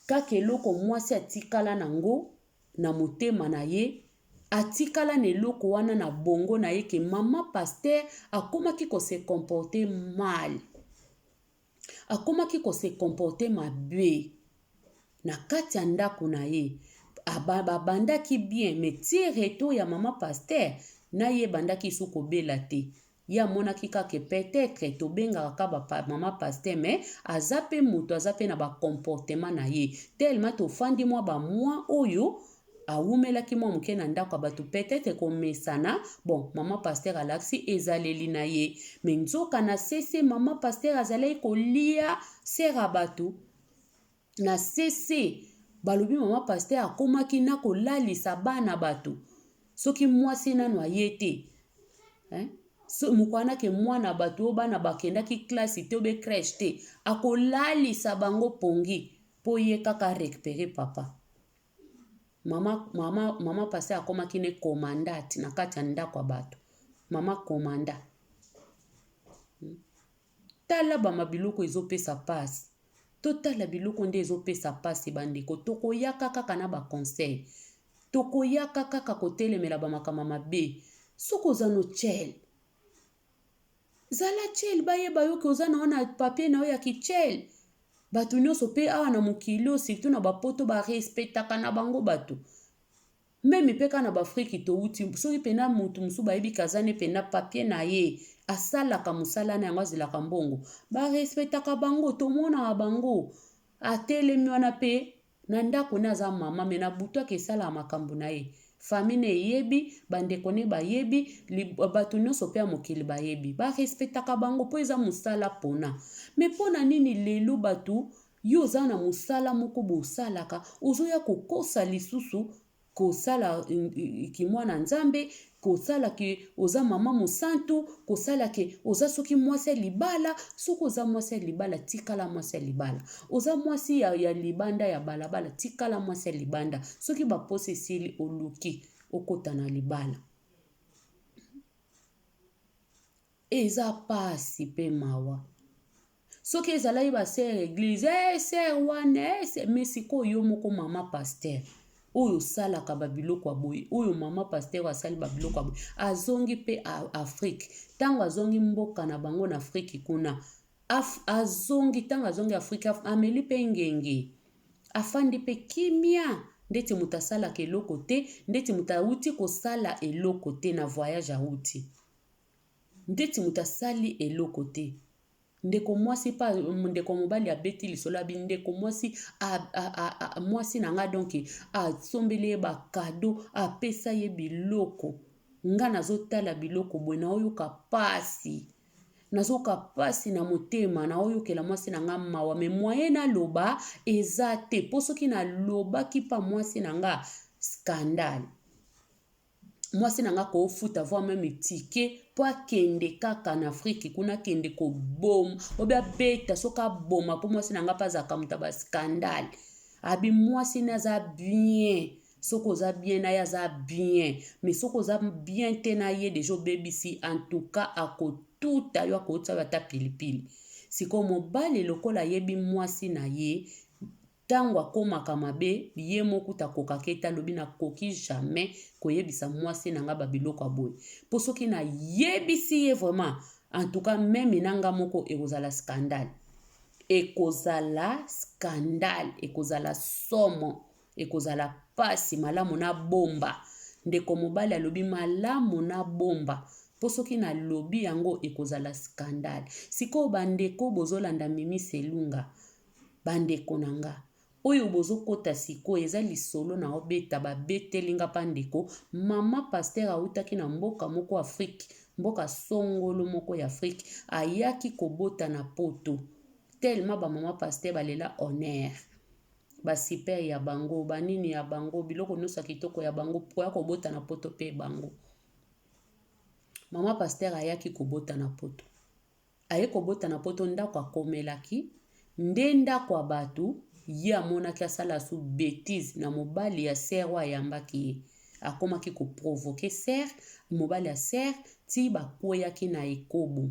Kaka eloko mwasi atikala nango na motema na ye, atikala na eloko wana na bongo na ye ke mama pasteur akomaki kose comporter mal, akomaki kose comporter mabe na kati ya ndako na ye. Babandaki bien, mais ti retour ya mama pasteur na ye ebandaki su kobela te. Ye amonaki kaka peut-être tobengaka kaka mama pasteur, mais aza pe moto, aza pe na bacomportement na ye, tellement tofandi mwa bamwa oyo awumelaki mwa moke na ndako ya bato, peut-être komesana. Bon, mama pasteur alakisi ezaleli na ye, mais nzoka na sese mama pasteur azalaki kolia sere ya bato na sese. Balobi mama pasteur akomaki na kolalisa bana bato soki mwasi nano aye te, hein? So, moko wana ke mwana bato oyo bana bakendaki classe te obe crèche te, akolalisa bango pongi mpo ye kaka récupérer papa. Mama, mama, mama pasteur akomaki ne commandante na kati ya ndako ya bato, mama commanda. Tala bama biloko ezopesa pasi, totala biloko nde ezopesa pasi bandeko. Tokoyaka kaka na baconseil, tokoyaka kaka kotelemela bamakambo mabe. Soki oza no tchel, zala tchel, bayeba yo ke oza na wana papier na yo ya kitchel. Bato nyonso mpe awa na mokili oyo, surtout na bapoto, barespectaka na bango bato. Meme mpe kaka na baafrike touti, soki mpena motu mosusu bayebi kaza ne mpena papier na ye, asalaka mosala na yango, azelaka mbongo, barespectaka bango, tomonaka bango atelemi wana mpe na ndako ne aza mama, me na butu ake esalaka makambo na ye. Famille ne eyebi, bandeko ne bayebi, bato nyonso mpe ya mokili bayebi, barespectaka bango mpo eza mosala pona. Me mpona nini lelo bato, yo oza na mosala moko bosalaka, ozoya kokosa lisusu kosala kimwana Nzambe? Kosala ke oza mama mosantu, kosala ke oza soki mwasi ya libala. Soki oza mwasi ya libala, tikala mwasi ya libala. Oza mwasi ya, ya libanda ya balabala, tikala mwasi ya libanda. Soki baposa esili, oluki okota na libala. Eza pasi pe mawa. Soki ezalaki ba sœur eglise, eh sœur wana, eh sœur, mais sikoyo yo moko mama pasteur oyo osalaka ba biloko ya boye, oyo mama pasteur asali ba biloko ya boye, azongi pe Afrique. Tango azongi mboka na bango na Afrique kuna, af, azongi tango azongi Afrique ameli pe ngenge. Afandi pe kimia ndeti moto asalaka eloko te, ndeti moto awuti kosala eloko te na voyage awuti. Ndeti moto asali eloko te. Ndeko mwasi pa ndeko mobali abeti lisolo abi ndeko mwasi a, a, a, a, mwasi na nga donc asombeli ye ba cadeau, apesa ye biloko. Nga nazotala biloko boye naoyoka pasi. Nazoyoka pasi na motema, naoyokela mwasi na nga mawa mais moyen naloba eza te po soki nalobaki pa mwasi na nga scandale. Mwasi na nga kofuta voir meme ticket po akende kaka na Afrique kuna akende koboma obi abeta soki aboma po mwasi na nga pe azalaka moto ya ba scandale. Abi mwasi ne aza bien soki oza bien na ye aza bien mais soki oza bien te na ye deja obebisi en tout cas akotuta yo akotia yo ata pilipili. Sikoyo mobali lokola ayebi mwasi na ye Tango akomaka mabe ye moko kutu akokaka ye te alobi nakoki jamais koyebisa mwasi na nga ba biloko ya boye po soki nayebisi ye vraiment en tout cas meme na nga moko ekozala scandale ekozala scandale ekozala somo ekozala pasi malamu nabomba ndeko mobali alobi malamu nabomba po soki nalobi yango ekozala scandale sikoyo bandeko bozolanda Mimi Selunga Ba ndeko na nga oyo bozo kota sikoyo eza lisolo na obeta ba beteli nga pa ndeko maman pasteur awutaki na mboka moko afrique mboka songolo moko ya afrique ayaki kobota na poto tellement ba maman pasteur balela honneur ba super ya bango ba nini ya bango biloko nionso ya kitoko ya bango koya kobota na poto pe bango maman pasteur ayaki kobota na poto Aye kobota na poto ndaku akomelaki nde ndaku ya batu ye amonaki asala su betise na mobali ya sœur oyo ayambaki ye akomaki ko provoque sœur mobali ya sœur ti bakweyaki na ekobo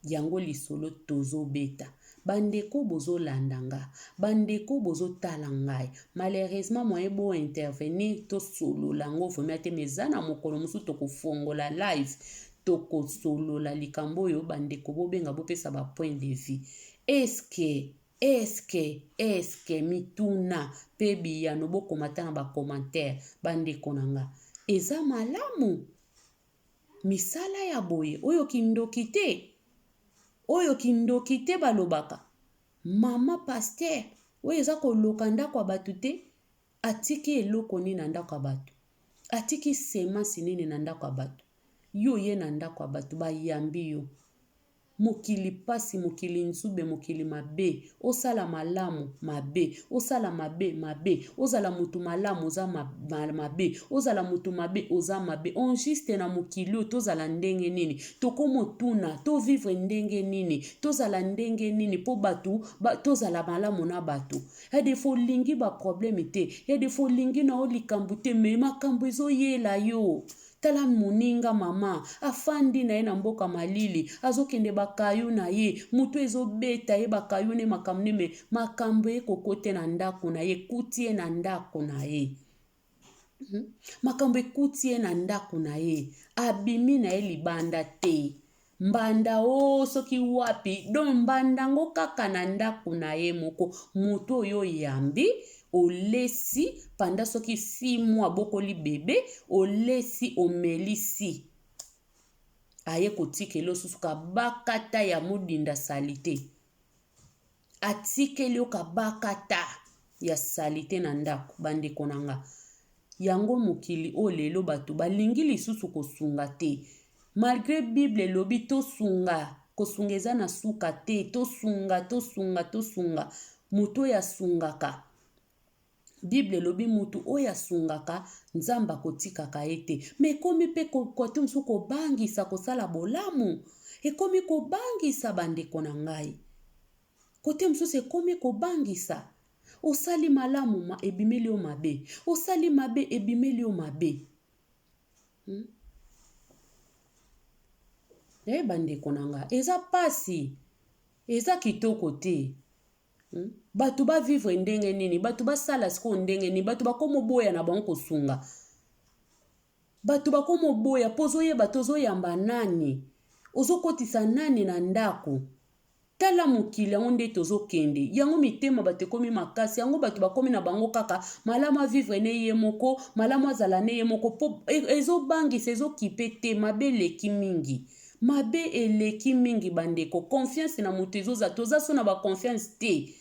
yango lisolo tozo beta ba ndeko bozo landa nga ba ndeko bozo tala ngai malheureusement moyen bo intervenir tosolola yango vraiment te mais eza na mokolo mosusu toko fongola live Tokosolola likambo oyo ba ndeko bobenga bopesa ba point de vue. Est-ce que est-ce que est-ce que mituna pe biyano bokoma ata na ba commentaires ba ndeko na nga. Eza malamu? Misala ya boye oyo kindoki te? Oyo kindoki te balobaka? Maman pasteur oyo eza koloka ndako ya bato te? Atiki eloko nini na ndako ya bato? Atiki semence nini na ndako ya bato? Yo oye na ndako ya bato bayambi yo. Mokili pasi, mokili nzube, mokili mabe. Osala malamu, mabe. Osala mabe, mabe. Ozala mutu malamu, oza mabe. Ozala mutu mabe, oza mabe. On juste na mokili oyo tozala ndenge nini? Tokomotuna, to vivre ndenge nini? Tozala ndenge nini po bato ba, tozala malamu na bato? Ya des fois olingi ba problème te, ya des fois olingi na yo likambo te mais makambo ezoyela yo. Tala moninga mama afandi na ye na mboka malili azokende ba cailloux na ye mutu ezobeta ye ba cailloux ne makambo ne mais makambo ekokote na ndako na ye ekuti ye na ndako na ye. Makambo ekuti ye na ndako na ye abimi na ye libanda te mbanda o oh, soki wapi donc mbanda yango kaka na ndako na ye moko moto oyo oyambi olesi panda soki 6 mois bokoli bebe olesi omelisi aye kotikela osusu kabakata ya modinda salite Atikeli yo kabakata ya salite na ndako bandeko na nga. Yango mokili oyo lelo bato balingi lisusu kosunga te. Malgre bible elobi tosunga, kosunga eza na suka te, tosunga, tosunga, tosunga. Moto oyo asungaka. Bible elobi mutu oyo asungaka Nzambe akotikaka ye te. Mais ekomi pe kote mosusu kobangisa kosala bolamu. Ekomi kobangisa bandeko na ngai. Kote mosusu ekomi kobangisa. Osali malamu ma ebimeli yo mabe. Osali mabe ebimeli yo mabe. Hmm? Eh bandeko na ngai, eza pasi. Eza kitoko te. Hmm? Bato ba vivre ndenge nini? Bato basala sikoyo ndenge nini? Bato bakoma oboya na bango kosunga. Bato bakoma oboya mpo ozoyeba te ozoyamba nani, ozokotisa nani na ndako. Tala mokili yango nde tozokende yango mitema bato ekomi makasi yango bato bakomi na bango kaka malamu avivre ne ye moko malamu azala ne ye moko mpo e, ezobangisa ezokipe te mabe eleki mingi Mabe eleki mingi ba ndeko confiance na mutu ezoza toza so na ba confiance te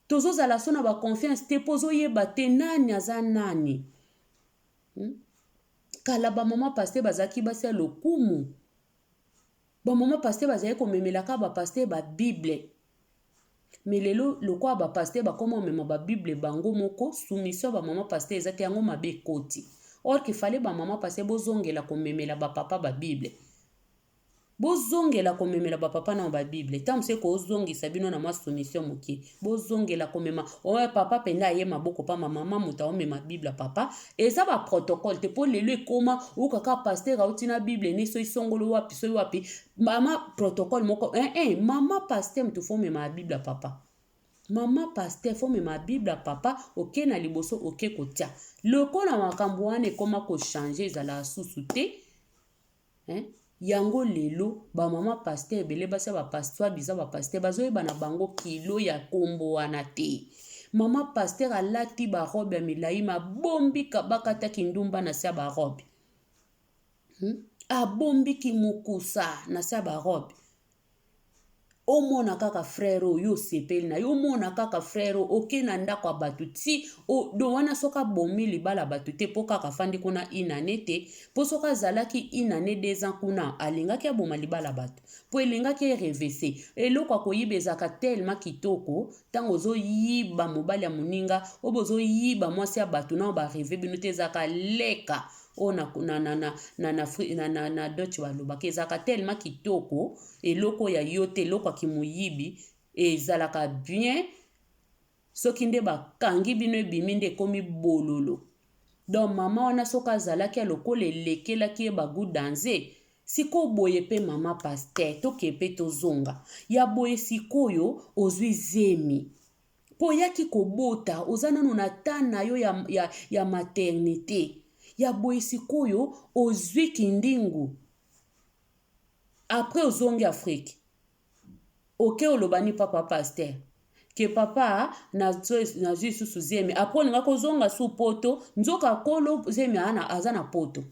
tozozala so na ba confiance te po ozoyeba te nani aza nani hmm? Kala ba mama pasteur bazalaki basi ya lokumu ba mama pasteur bazalaki komemelaka ba pasteur ba bible Mais lelo lokola ba pasteur bakoma komema ba bible bango moko soumission ya ba maman pasteur eza te yango mabe ekoti or qu'il fallait ba maman pasteur bozongela komemela ba papa ba bible bozongela komemela ba papa na ba bible ntango mosusu ekozongisa bino na mwa soumission moke bozongela komema oyo papa mpenza aye maboko pamba mama moto aomema bible papa eza ba protocole te mpo lelo ekoma okaka pasteur auti na bible ne soki songolo wapi soki wapi Mama protocole moko eh eh mama pasteur mutu fo mema bible ya papa mama pasteur fo mema bible ya papa oke na liboso oke kotia lokola makambo wana ekoma ko changer ezalaka susu te eh? yango lelo ba mama pasteur ebele basi ya ba pasteur biza ba pasteur bazoyeba na bango kilo ya kombo wana te mama pasteur alati ba robe ya milai mabombi kabakata kindumba na se ya ba robe Hmm? Abombi kimukusa na se ya ba robe. Omona kaka frère oyo osepeli na yo, omona kaka frère oyo oke na ndako ya bato ti do wana soki abomi libala bato te mpo kaka afandi kuna une année te, mpo soki azalaki une année 2 ans kuna alingaki aboma libala bato mpo elingaki erevese. Eloko ya koyiba ezalaka tellement kitoko ntango ozoyiba mobali ya moninga oyo bozoyiba mwasi ya bato nao bareve bino te ezalaka leka oyo na, na, na, na, na, na, na, na, na Dutch balobaka ezalaka tellement kitoko eloko ya yo te eloko ya kimoyibi ezalaka bien soki nde bakangi bino ebimi nde ekomi bololo donc mama wana soki azalaki ya lokola elekelaki ye bagu danze sikoyo boye mpe mama paster toke mpe tozonga ya boye sikoyo ozwi zemi Po oyaki kobota oza nanu na temps na yo ya, ya, ya maternite ya boye sikoyo ozwi kindingu après ozongi Afrique oke oloba ni papa pasteur ke papa nazwi lisusu zemi après olinga kozonga su poto nzoka kolo zemi aza na poto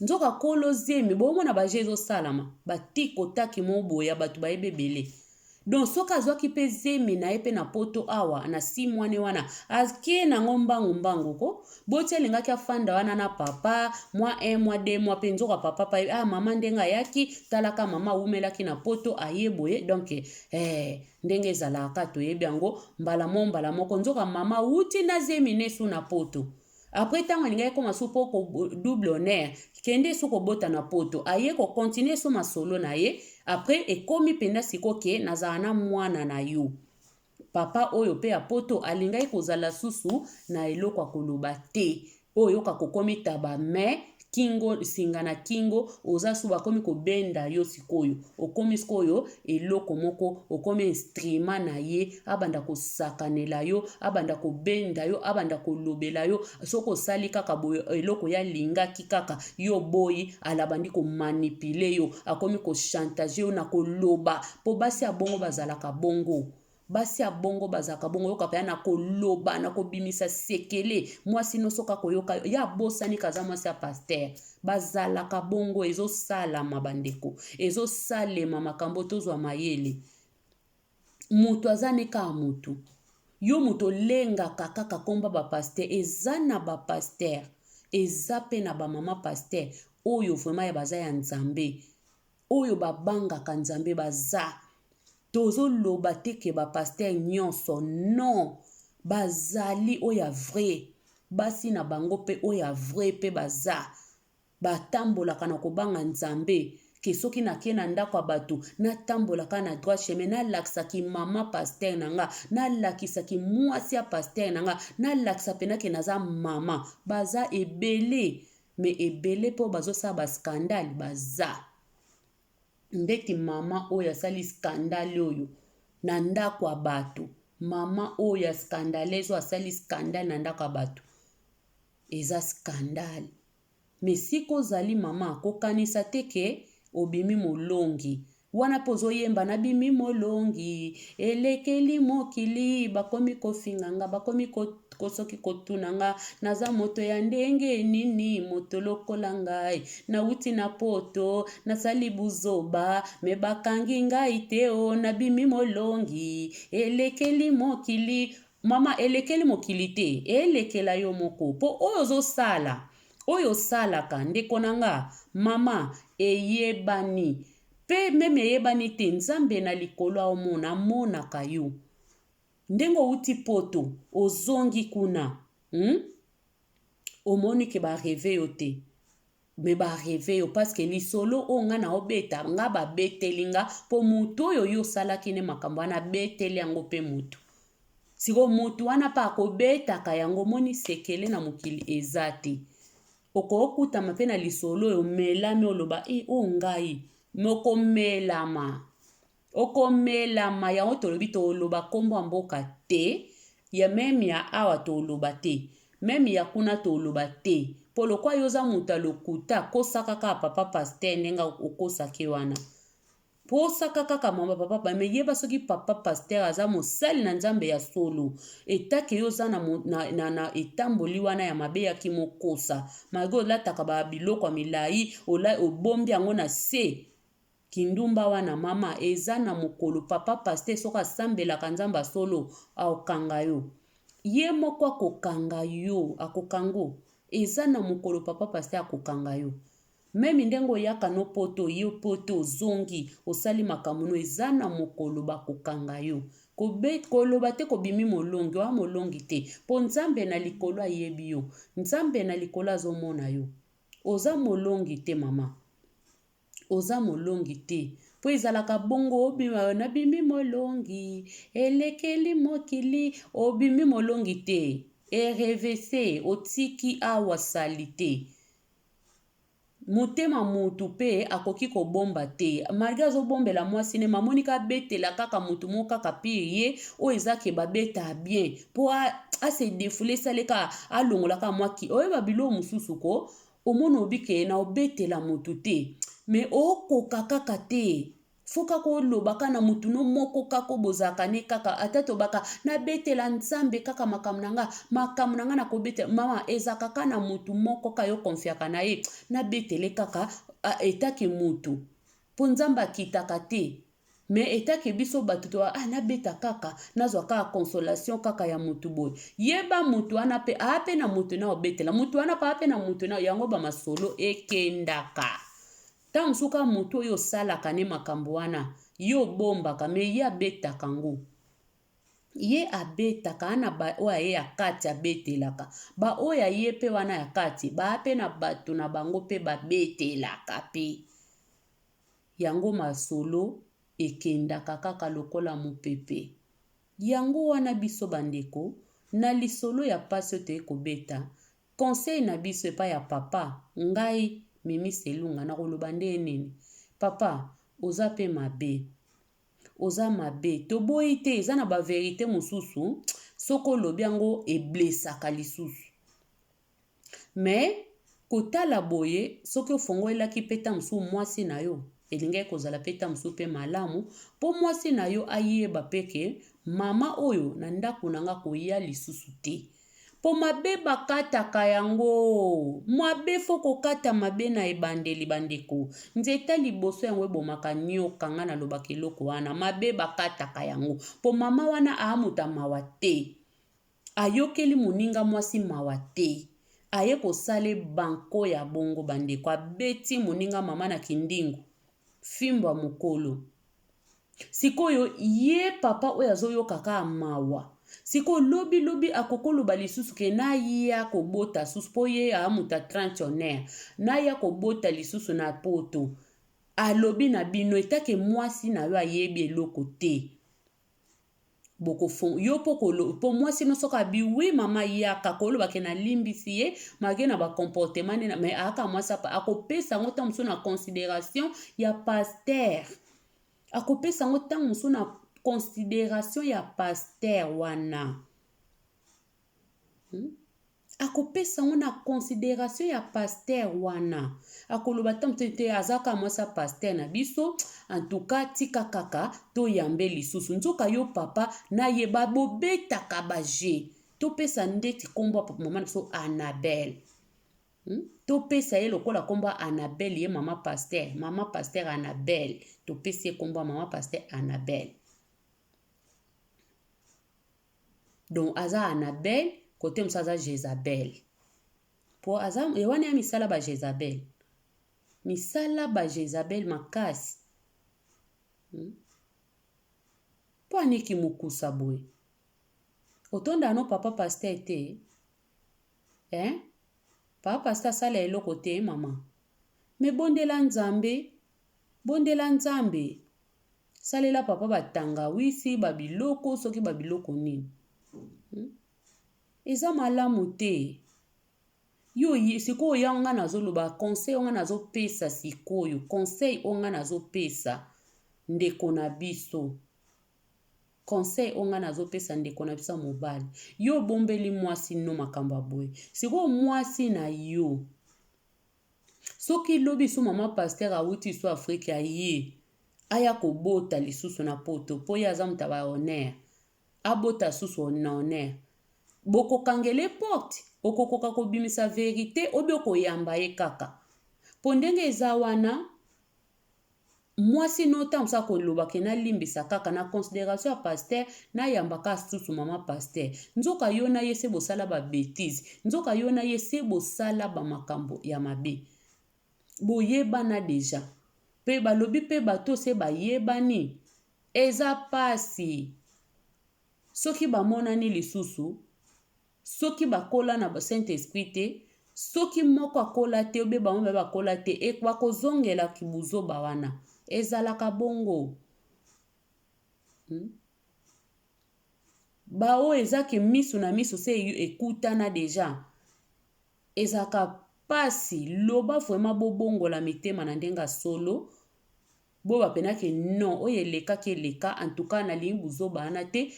Nzoka kolo zemi bomona ba jeux ezosalama ba tiko taki moko boye ya batu bayebi ebele donc soki azwaki pe zemi na ye pe na poto awa na 6 mois ne wana ake nango mbangu mbangu ko boti alingaki afanda wana na papa mwa 1 mois 2 mois pe nzoka papa pa ah mama ndenge ayaki talaka mama awumelaki na poto aye boye donc eh ndenge ezalaka toyebi yango mbala moko mbala moko nzoka mama awuti na zemi ne su na poto Après tango alingaki koma su po ko double honneur kende su kobota na poto aye ko continuer su masolo na ye après ekomi penda siko ke nazala na mwana na yo papa oyo pe ya poto alingaki kozala susu na eloko ya koloba te oyoka kokomi taba mais kingo singa na kingo oza su bakomi kobenda yo sikoyo okomi sikoyo eloko moko okomi instrument na ye abanda kosakanela yo abanda kobenda yo abanda kolobela yo soki osali kaka boye eloko ye alingaki kaka yo oboyi alabandi komanipule yo akomi kochantage yo na koloba mpo basi ya bongo bazalaka bongo Basi ya bongo bazalaka bongo yoka pena na koloba na kobimisa sekele mwasi no soki akoyoka yo ye abosani kaza mwasi ya pasteur bazalaka bongo ezosalama bandeko ezosalema makambo tozwa mayele moto aza ne kaka motu yo moto olengaka kaka komba ba pasteur eza na ba pasteur eza pe na ba mama pasteur oyo vraiment ya baza ya nzambe oyo babangaka nzambe baza Tozo loba te ke ba pasteur nionso non! Bazali oyo ya vrai. Basi na bango pe oyo ya vrai pe baza. Batambolaka na kobanga Nzambe ke soki nake na ndako ya bato natambola kaka na droit chemin, nalakisa ki mama pasteur na nga, nalakisa ki mwasi ya pasteur na nga, nalakisa pena ke naza mama. Baza ebele mais ebele pe oyo bazosala ba scandale baza. Ndeti mama oyo asali scandale oyo na ndako ya bato, mama oyo ya scandaleuse oyo asali scandale na ndako ya bato. Eza scandale. Mais sika ozali mama kokanisa te ke obimi molongi. Wana pe ozoyemba nabimi molongi elekeli mokili bakomi kofinga nga bakomi ko soki kotuna nga naza moto ya ndenge nini moto lokola ngai nawuti na poto nasali buzoba me bakangi ngai te o nabimi molongi elekeli mokili Mama elekeli mokili te elekela yo moko po oyo ozo sala oyo osalaka ndeko na nga mama eyebani pe meme eyebani te nzambe na likolo aomona amonaka yo ndenge owuti poto ozongi kuna hum omoni ke ba reve yo te mais ba reve yo parce que lisolo oyo nga na obeta nga ba beteli nga po mutu oyo yo osalaki ne makambo wana abeteli yango pe mutu sikoyo mutu wana pe akobetaka yango omoni sekele na mokili eza te okokutama pe na lisolo oyo omelami oloba e oyo ngai me okomelama Okomelama yango tolobi toloba kombo ya mboka te ya meme ya awa toloba te meme ya kuna toloba te po lokwa yo oza moto ya lokuta kosaka kaka papa pasteur ndenge okosaki wana posaka kaka mama papa me yeba soki papa pasteur aza mosali na nzambe ya solo etake yo oza na, na, na, na etamboli wana ya mabe ya kimokosa malgre olataka ba biloko ya milai obombi yango na se Kindumba wana mama eza na mokolo papa pasteur soki asambelaka nzambe ya solo akokanga yo ye moko akokanga yo akokango eza na mokolo papa pasteur akokanga yo meme ndenge oyaka no poto oye poto ozongi osali makambo no eza na mokolo bakokanga yo koloba te kobimi molongi oa molongi te po nzambe na likolo ayebi yo nzambe na likolo azomona yo oza molongi te mama. Oza molongi te po ezalaka bongo obima nabimi molongi elekeli mokili obimi molongi te erevese otiki awa salite motema mutu pe akoki kobomba te malgre azobombela mwasi ne mamoni ka abetela kaka mutu moko kaka pire ye oyo eza ke babeta bien po ase defoule esale kaka alongola kaka mwa ki oyeba biloko mosusu ko Omoni obi ke na obetela mutu te mais okoka kaka te faut kaka oloba kaka na mutu no moko kaka oyo bozalaka ne kaka ata tobaka nabetela nzambe kaka makambo na nga makambo na nga nakobetela mama ezalaka kaka na mutu moko kaka yo confiaka na ye nabetele kaka etake mutu po nzambe akitaka te Mais etat que biso batu to ah nabeta kaka nazwa kaka consolation kaka ya mutu boye yeba mutu wana pe aa pe na mutu na obetela mutu wana pe aa pe na mutu na yango ba masolo ekendaka ntango mosusu kaka mutu oyo osalaka ne makambo wana yo obombaka mais ye abetaka ngo ye abetaka ana ba oyo aye ya kati abetelaka ba oyo aye pe wana ya kati baa pe na bato na bango pe babetelaka pe Yango masolo ekendaka kaka lokola mopepe. Yango wana biso ba ndeko, na lisolo ya pasi oyo toye kobeta, conseil na biso epai ya papa, ngai Mimi Selunga nakoloba ndenge nini? Papa, oza pe mabe. Oza mabe. Toboyi te, eza na ba verite mosusu, soki olobi yango e blessaka lisusu. Mais kotala boye soki ofongolelaki pe ta mosusu mwasi na yo elingaki kozala pe ta mosusu pe malamu po mwasi na yo ayeba pe ke mama oyo na ndako na nga koya lisusu te po mabe bakataka yango mabe fo kokata mabe na ebandeli bandeko nzeta liboso yango ebomaka nioka nga nalobaka eloko wana mabe bakataka yango po mama wana aamuta mawa te Ayokeli moninga mwasi mawa te. Aye kosale banco ya bongo bandeko abeti moninga mama na kindingu fimbo ya mokolo. Sikoyo ye papa oyo azoyoka kaka mawa. Sikoyo lobi lobi akokoloba lisusu ke naya kobota susu mpo ye aa moto ya 30 honneur, naya kobota lisusu na poto. Alobi na bino etake mwasi na yo ayebi eloko te. Bokofo yo mpo kolo mpo mwasi no soki abi wi mama yaka koloba ke nalimbisi ye malgre na ba comportement nde mais ayaka mwasi apa akopesa yango ntango mosusu na consideration ya pasteur akopesa yango ntango mosusu na consideration ya pasteur wana hmm? Akopesa yango na consideration ya pasteur wana. Akoloba ata mosusu te aza kaka mwasi ya pasteur na biso, en tout cas tika kaka toyambe lisusu. Nzoka yo papa na ye ba bobetaka ba jeux. Topesa ndeti kombo ya mama na biso Annabelle. Topesa ye lokola kombo ya Annabelle ye mama pasteur, mama pasteur Annabelle. Topesi ye kombo ya mama pasteur Annabelle. Donc aza Annabelle kote mosusu aza Jezabel. Po aza wana ya misala ba Jezabel. Misala ba Jezabel makasi. Po aniki mukusa boye. Otonda no papa pasteur te. Hein? Papa pasteur asala eloko te mama. Mais bondela Nzambe. Bondela Nzambe. Salela papa ba tangawisi, ba biloko, soki ba biloko nini. Eza malamu te. Yo sikoyo ya nga nazoloba conseil oyo nga nazopesa sikoyo, conseil oyo nga nazopesa ndeko na biso. Conseil oyo nga nazopesa ndeko na biso ya mobali. Yo obombeli mwasi no makambo ya boye. Sikoyo mwasi na yo Soki lobi su maman pasteur awuti su Afrique aye aya kobota lisusu na poto po ye aza moto ya ba honneur abota susu na honneur bokokangela ye porte okokoka kobimisa verite obi okoyamba ye kaka po ndenge eza wana Mwasi no tango mosusu akoloba ke nalimbisa kaka na consideration ya pasteur nayamba kaka susu maman pasteur nzoka yo na ye se bosala ba betise nzoka yo na ye se bosala ba makambo ya mabe boyebana dejà pe balobi pe bato se bayebani eza pasi soki bamonani lisusu Soki bakola na saint esprit te, soki moko akola te obe bango mibale bakola te e bakozongela kibuzoba wana. Ezalaka bongo. Ba oyo eza ke misu na misu se ekutana dejà. Ezalaka pasi. Loba vraiment bobongola mitema na ndenge ya solo. Boba pena ke non oyo elekaki eleka en tout cas nalingi buzoba wana te.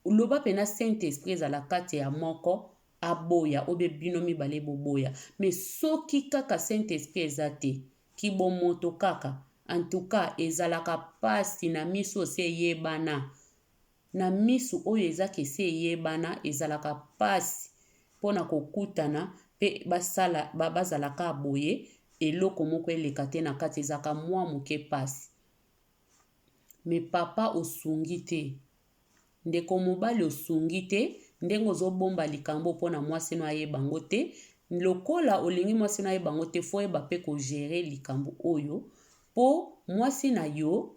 Loba pena saint esprit ezala kati ya moko aboya obe bino mibale boboya mais soki kaka saint esprit eza te kibomoto kaka en tout cas ezalaka pasi na misu esi eyebana na misu oyo eza ke esi eyebana ezalaka pasi pona kokutana pe basala bazala kaka boye eloko moko eleka te na kati ezalaka mua muke pasi mais papa osungi te. Ndeko mobali osungi te ndenge ozo bomba likambo oyo pona mwasi no ayeba ngo te lokola olingi mwasi no ayeba ngo te faut oyeba pe ko gerer likambo oyo po mwasi na yo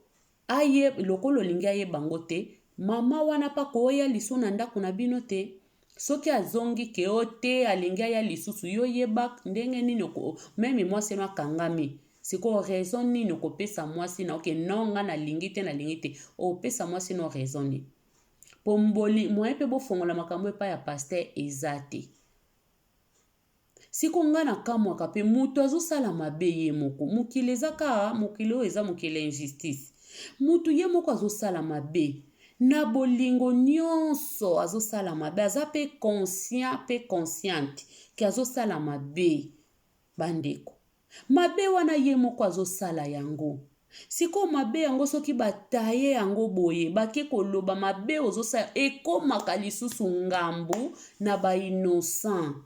aye lokola olingi ayeba ngo te mama wana pe akoya lisusu na ndaku na bino te soki azongi ke o te alingi aya lisusu yo yeba ndenge nini oko meme mwasi no akangami Sikoyo raison nini okopesa mwasi na yo ke non nga nalingi te nalingi te opesa mwasi no raison nini? Po mboli moyen pe bofongola makambo epai ya pasteur eza te. Sikoyo nga nakamwaka pe mutu azosala mabe ye moko mokili eza kaka mokili oyo eza mokili ya injustice mutu ye moko azosala mabe na bolingo nyonso azosala mabe aza pe conscient pe consciente ke azosala mabe bandeko Mabe wana ye moko azo sala yango. Sikoyo mabe yango soki ba taille yango boye bake koloba mabe ozo sala ekomaka lisusu ngambu na ba innocent.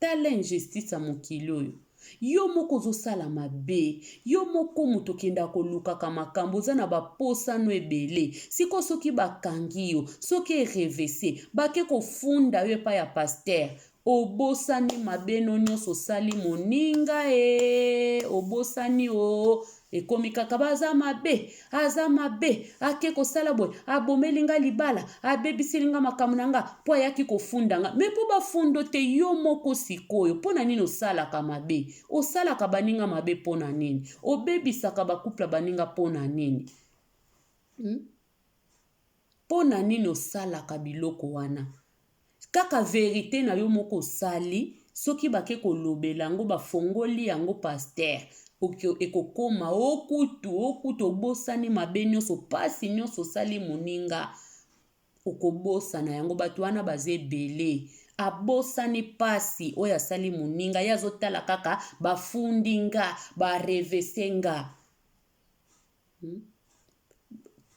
Tala injustice ya mokili oyo. Yo moko ozo sala mabe, yo moko mutu okendaka kolukaka makambu oza na ba posa no ebele. Sikoyo soki bakangi yo, soki e revese, bake kofunda yo epai ya pasteur, Obosani mabe no nionso osali moninga ee obosani oo. Ekomi kaka baza mabe, aza mabe, ake kosala boye, abomeli nga libala, abebiseli nga makambo na nga mpo ayaki kofunda nga. Me mpo bafundo te yo moko sikoyo, mpo na nini osalaka mabe? Osalaka baninga mabe mpo na nini? Obebisaka ba couple ya baninga mpo na nini? Hmm? Mpo na nini osalaka biloko wana? Kaka verite na yo moko osali, soki bake kolobela yango bafongoli yango pasteur ekokoma okutu okutu obosani mabe nyonso pasi nyonso osali moninga okobosana yango bato wana baza ebele abosani pasi oyo asali moninga ye azotala kaka bafundi nga barevese nga hmm?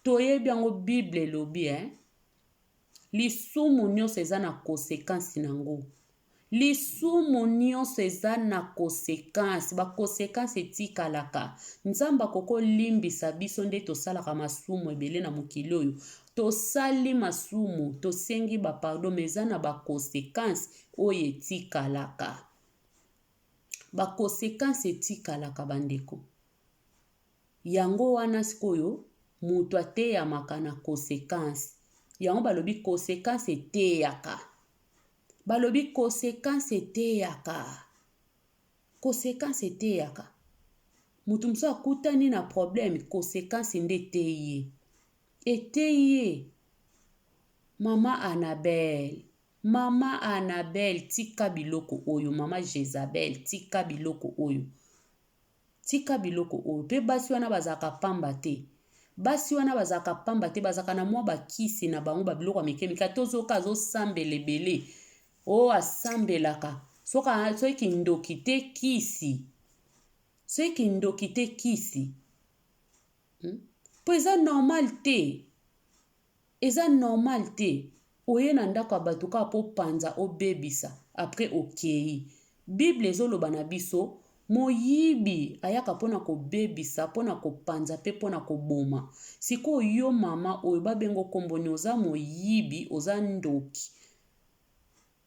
Toyebi yango bible elobi eh? Lisumu nyonso eza na consequence na ngo. Lisumu nyonso eza na consequence, ba consequence etikalaka. Nzambe akoki kolimbisa biso nde tosalaka masumu ebele na mokili oyo. Tosali masumu, tosengi ba pardon mais eza na ba consequence oyo etikalaka. Ba consequence etikalaka bandeko. Yango wana sikoyo mutu ateyamaka na consequence. Yango balobi consequence eteyaka. Balobi consequence eteyaka. Consequence eteyaka. Mutu mosusu akutani na problème, consequence nde eteyi ye. Eteyi ye. Mama Annabelle, mama Annabelle tika biloko oyo, mama Jezabel tika biloko oyo. Tika biloko oyo. Pe basi wana bazalaka pamba te. Basi wana bazalaka pamba te, bazalaka na mwa bakisi na bango, ba biloko ya mike mike. Ata ozoyoka azosambela ebele. Oh, asambelaka. Soki soki kindoki te kisi. Soki kindoki te kisi. Hmm? Po eza normal te. Eza normal te oye na ndako ya batu kaka po opanza obebisa après okeyi. Bible ezo loba na biso moyibi ayaka pona kobebisa, pona kopanza pe pona koboma. Sikoyo yo mama oyo ba bengo kombo nini oza moyibi oza ndoki.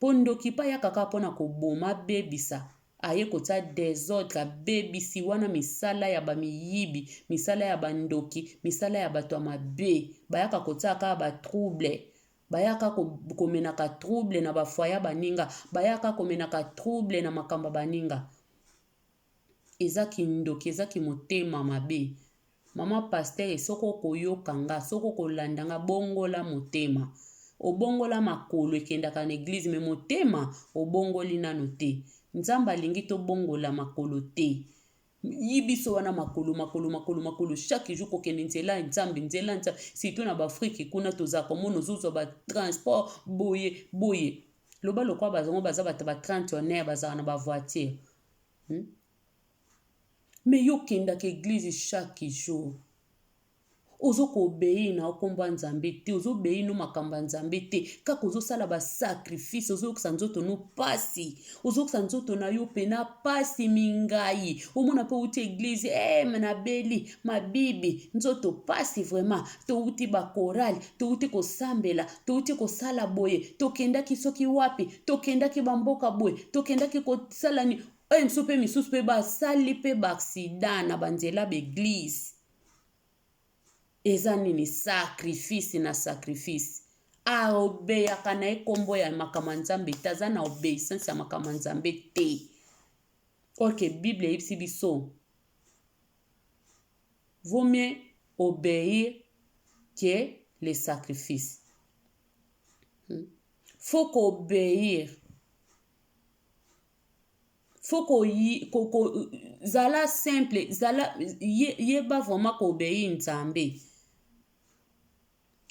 Po ndoki pe ayaka kaka pona koboma abebisa aye kotia desordre abebisi wana misala ya ba miyibi misala ya ba ndoki misala ya bato ya mabe bayaka kotia kaka ba trouble bayaka komenaka trouble na ba foyer ya baninga bayaka komenaka trouble na makambo ya baninga Eza kindoki eza kimotema mabe maman pasteur soki okoyoka nga soki okolanda nga bongola motema obongola makolo ekendaka na eglise mais motema obongoli nanu te nzambe alingi tobongola makolo te yi biso wana makolo makolo makolo makolo chaque jour kokende nzela ya nzambe nzela nzambe surtout na baafrike kuna tozala komona ozozwa ba transport boye boye loba lokola bazango baza bato ba 30 honneur bazala na ba voiture Hmm? Mais yo okendaka eglise chaque jour. Ozo ko obeir na kombo ya Nzambe te, ozo obeir no makambo ya Nzambe te, kaka ozo sala ba sacrifice, ozo yokisa nzoto no pasi, ozo yokisa nzoto na yo pena pasi mingai. Omona pe outi eglise, eh nabeli, mabibi, nzoto pasi vraiment, towuti ba chorale, towuti kosambela, towuti kosala boye, tokendaki soki wapi, tokendaki ba mboka boye, tokendaki kosala ni oyo mosusu mpe misusu mpe basali mpe ba accident na ba nzela ba eglise. Eza nini? Sacrifice na sacrifice. Aobeyaka na ye kombo ya makambo ya Nzambe te, aza na obeissance ya makambo ya Nzambe te. Or que Bible eyebisi biso vaut mieux obeir que le sacrifice. Hmm? Faut ko obeir. Faut ko, ko, ko zala simple, zala yeba vraiment ko obeir Nzambe.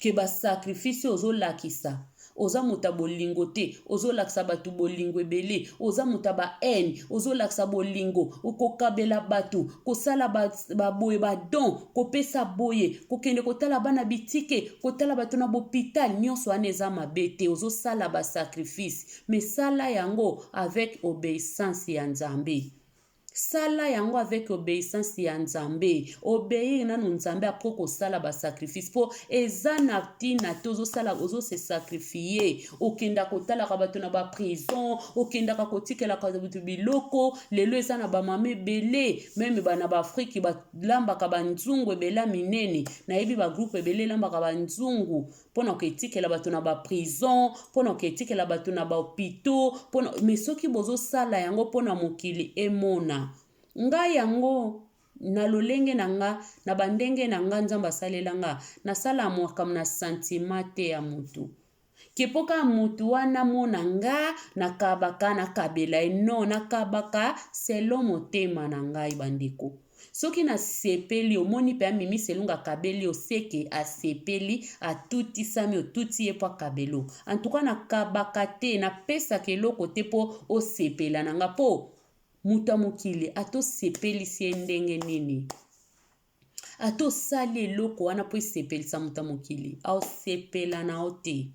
Que ba sacrifice oyo ozolakisa oza moto ya bolingo te ozolakisa bato bolingo ebele oza moto ya ba haine ozolakisa bolingo kokabela bato kosala baboye ba don kopesa boye kokende kotala bana bitike kotala bato na bopital nyonso wana eza mabe te ozosala ba sacrifice mais sala yango avec obeissance ya Nzambe. Sala yango avec obeissance ya Nzambe. Obeir nanu Nzambe après kosala ba sacrifice po eza na tina te ozosala ozo se sacrifier okenda kotalaka bato na ba prison okendaka kotikelaka bato biloko lelo eza na ba mama ebele meme ba na ba Afrique balambaka ba nzungu ebele ya minene nayebi ba groupe ebele elambaka ba nzungu pona koetikela bato na ba prison pona koetikela bato na ba hopitaux pona mais soki bozosala yango pona mokili emona ngai yango na lolenge na nga na bandenge na nga nzambe asalela nga nasala makambo na sentiment te ya motu ke mpo kaka motu wana mona nga nakabaka nakabela ye non nakabaka selon motema na ngai bandeko Soki na sepeli omoni pe mimi selunga akabeli yo seke asepeli atutisami otuti ye po akabelo en tout cas na kabaka te na pesaka eloko te po osepela na nga po moto ya mokili ata osepelisi ye ndenge nini ata osali eloko wana po esepelisa moto ya mokili aosepela na yo te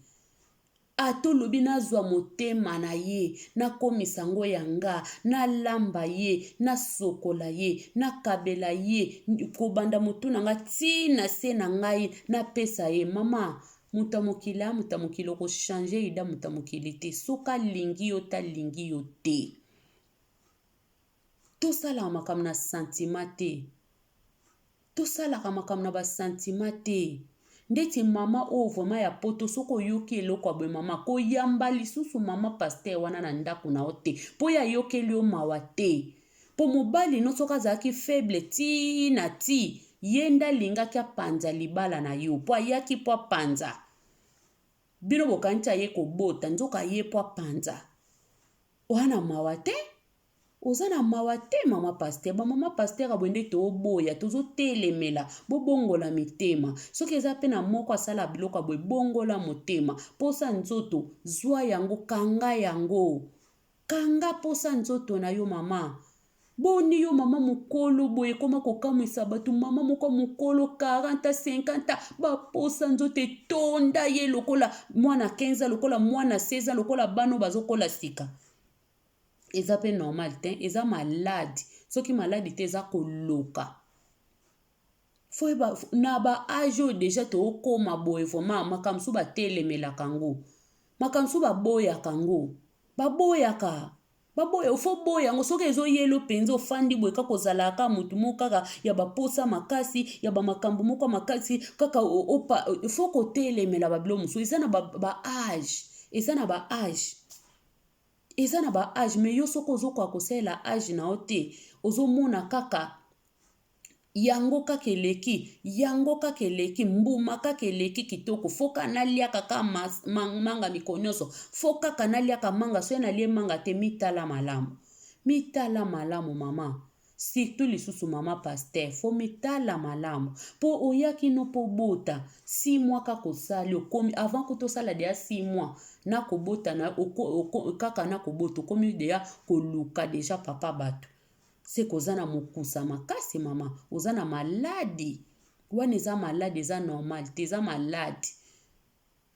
Ata olobi nazwa motema na ye, nakomisa yango ya nga, nalamba ye, nasokola ye, nakabela ye, kobanda motu na nga ti na se na ngai, napesa ye. Mama, moto ya mokili a moto ya mokili, oko changer ida moto ya mokili te. Soki alingi yo te, alingi yo te. Tosalaka makambo na sentiment te. Tosalaka makambo na ba sentiment te. Ndeti mama oyo vraiment ya poto soki oyoki eloko ya boye mama koyamba lisusu mama pasteur wana na ndako na yo te po ye ayokeli yo mawa te po mobali no soki azalaki faible ti na ti ye nde alingaki apanza libala na yo po ayaki po apanza bino bokanisi aye kobota nzoka aye po apanza oza na mawa te Oza na mawa te mama pasteur ba mama pasteur ya boye nde toboya tozotelemela bobongola mitema soki eza pe na moko asala biloko ya boye bongola motema posa nzoto zwa yango kanga yango kanga posa nzoto na yo mama boni yo mama mokolo boye ekoma kokamwisa bato mama moko mokolo 40 50 baposa nzoto etonda ye lokola mwana 15 lokola mwana 16 lokola bana bazokola sika Eza pe normal te eza malade soki malade te eza koloka faut yeba na ba age oyo dejà tokoma boye vraiment makambo mosusu batelemelaka yango makambo mosusu baboyaka yango baboyaka baboya faut boya yango soki ezoyela yo mpenza ofandi boye kaka ozalaka kaka motu moko kaka ya baposa makasi ya bamakambo moko makasi kaka opa faut kotelemela babilo mosusu eza na ba, ba age eza na ba age Eza na ba age mais yo soki ozo koka kosalela age na yo te ozo mona kaka yango kaka eleki yango kaka eleki mbuma kaka eleki kitoko faut kaka naliaka kaka manga mikolo nyonso faut kaka naliaka manga soki nalie manga te mitala malamu mitala malamu mama Surtout lisusu maman pasteur faut mitala malamu po oyaki no po obota 6 mois kaka osali okomi avant kutu osala deja 6 mois na kobota na kaka na kobota okomi deja koluka deja papa batu seke oza na mokusa makasi maman oza na maladi wana eza maladi eza normal te eza maladi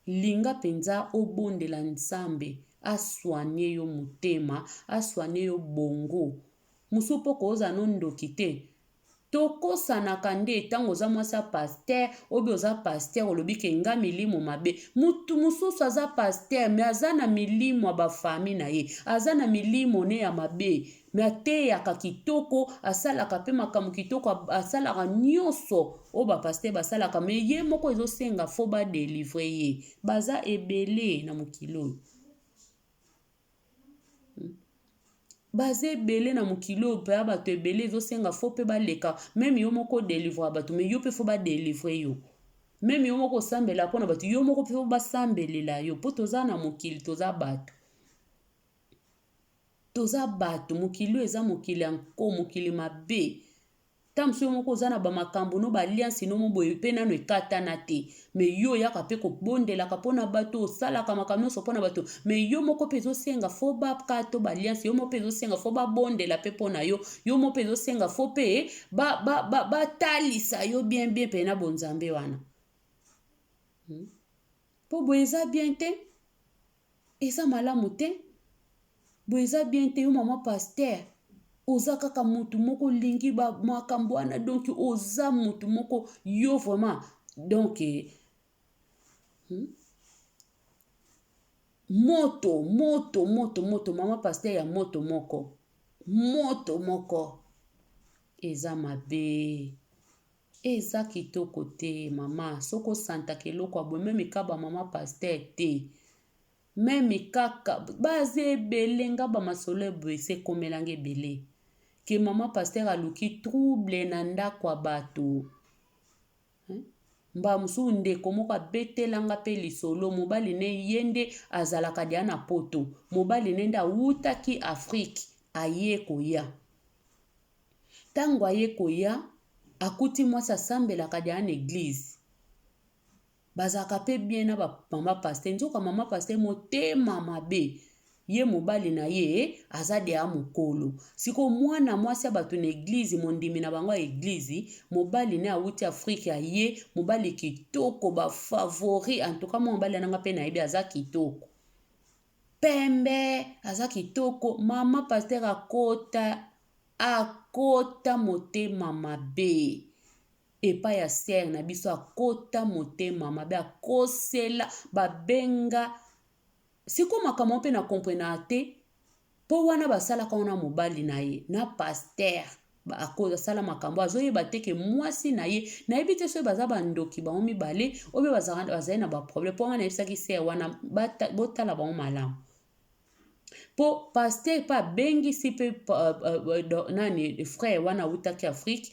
Linga penza obondela Nzambe a soigner yo motema, a soigner yo bongo. Mosusu po kozala no ndoki te. Tokosanaka nde tango oza mwasi ya pasteur ou bien oza pasteur olobi ke nga milimo mabe. Mutu mosusu aza pasteur mais aza na milimo ya ba famille na ye, aza na milimo ne ya mabe. Mais ateyaka kitoko, asalaka pe makambo kitoko, asalaka nyoso oyo ba pasteur basalaka mais ye moko ezosenga faut ba delivrer ye. Baza ebele na mokili oyo. Hmm? Baza ebele na mokili oyo mpe bato ebele ezosenga faut pe baleka meme yo moko odelivra bato mais yo pe faut ba delivrer yo. Meme yo moko osambela mpo na bato, yo moko pe faut basambelela yo mpo toza na mokili, toza bato. Toza bato, mokili oyo eza mokili ya nko, mokili mabe. Ta mosusu yo moko oza na ba makambo no ba alliance no mo boye pe nano ekatana te. Mais yo oyaka pe kobondelaka mpo na bato, osalaka makambo nyonso mpo na bato. Mais yo moko pe ezosenga faut bakato ba alliance, yo moko pe ezosenga faut babondela pe mpo na yo, yo moko pe ezosenga faut pe batalisa ba, ba, ba yo bien bien pe na bonzambe wana. Hmm? Po boye eza bien te. Eza malamu te. Boye eza bien te yo maman pasteur. Oza kaka mutu moko olingi ba makambo wana donc oza mutu moko yo vraiment donc Moto moto moto moto mama pasteur ya moto moko moto moko eza mabe eza kitoko te mama soki osantaka eloko ya boye meme ka ba mama pasteur te meme kaka baza ebele nga ba masolo ya boye esi ekomela nga ebele ke mama pasteur aluki trouble na ndako ya bato. Mbala mosusu ndeko moko abetela nga pe lisolo, mobali ne ye nde azalaka deja na poto, mobali ne nde awutaki Afrique aye koya. Tango aye koya, akuti mwasi asambelaka deja na eglise. Bazalaka pe bien na ba mama pasteur nzoka mama pasteur motema mabe ye mobali na ye aza deja mukolo sikoyo mwana mwasi ya batu na eglise mondimi na bango ya eglise mobali ne awuti afrique aye mobali kitoko ba favori en tout cas mwa mobali wana nga pe nayebi aza kitoko pembe aza kitoko mama pasteur akota akota motema mabe. Epai ya sœur na biso akota motema mabe akosela babenga sikoyo makambo yango mpe na comprenaka te mpo wana basalaka wana mobali na ye na pasteur asala makambo azoyeba te ke mwasi na ye nayebi te soki baza bandoki bango mibale oyo bazali na baproblème mpo wana nayebisaki sœur wana botala bango malamu mpo pasteur mpe abengisi mpe nani frère wana awutaki afrique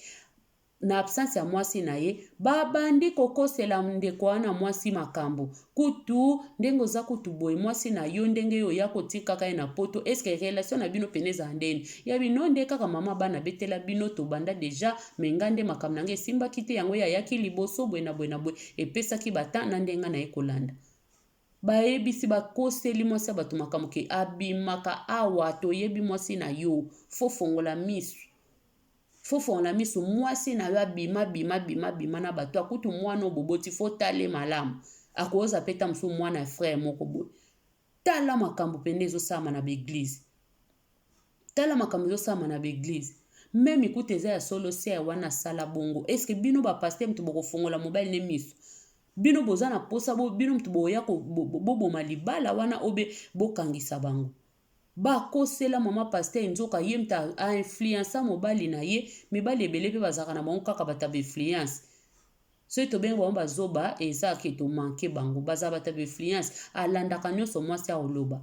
na absence ya mwasi na ye babandi kokosela ndeko wana mwasi makambo kutu ndenge oza kutu boye mwasi na yo ndenge yo oya kotikaka ye na poto eske relation na bino pene ezala ndeni ya bino nde kaka mama bana betela bino tobanda deja me nga nde makambo na nga esimbaki te yango ye ayaki liboso boye na boye na boye epesaki ba temps na ndenge nga naye kolanda bayebisi bakoseli mwasi ya bato makambo ke abimaka awa toyebi mwasi na yo fo fongola misu fo fongola misu mwasi na yo abima bima bima bima na bato akutu mwana oyo boboti fo tale malamu akoyoza mpe ta mosusu mwana ya frère moko boye tala makambo pene ezosalama na baeglise tala makambo ezosalama na baeglise meme kutu eza ya solo sœur wana asala bongo eske bino bapasteur moto bokofongola mobali ne miso bino boza na posa bo bino moto boya boboma libala wana obe bokangisa bango bakosela mama pasteur nzoka ye moto ainfluensa mobali na ye mibali ebele mpe bazalaka na bango kaka bato ya bainfluence soki tobengi bango bazoba eza ke tomanke bango bazala bato ya bainfluence alandaka nyonso mwasi akoloba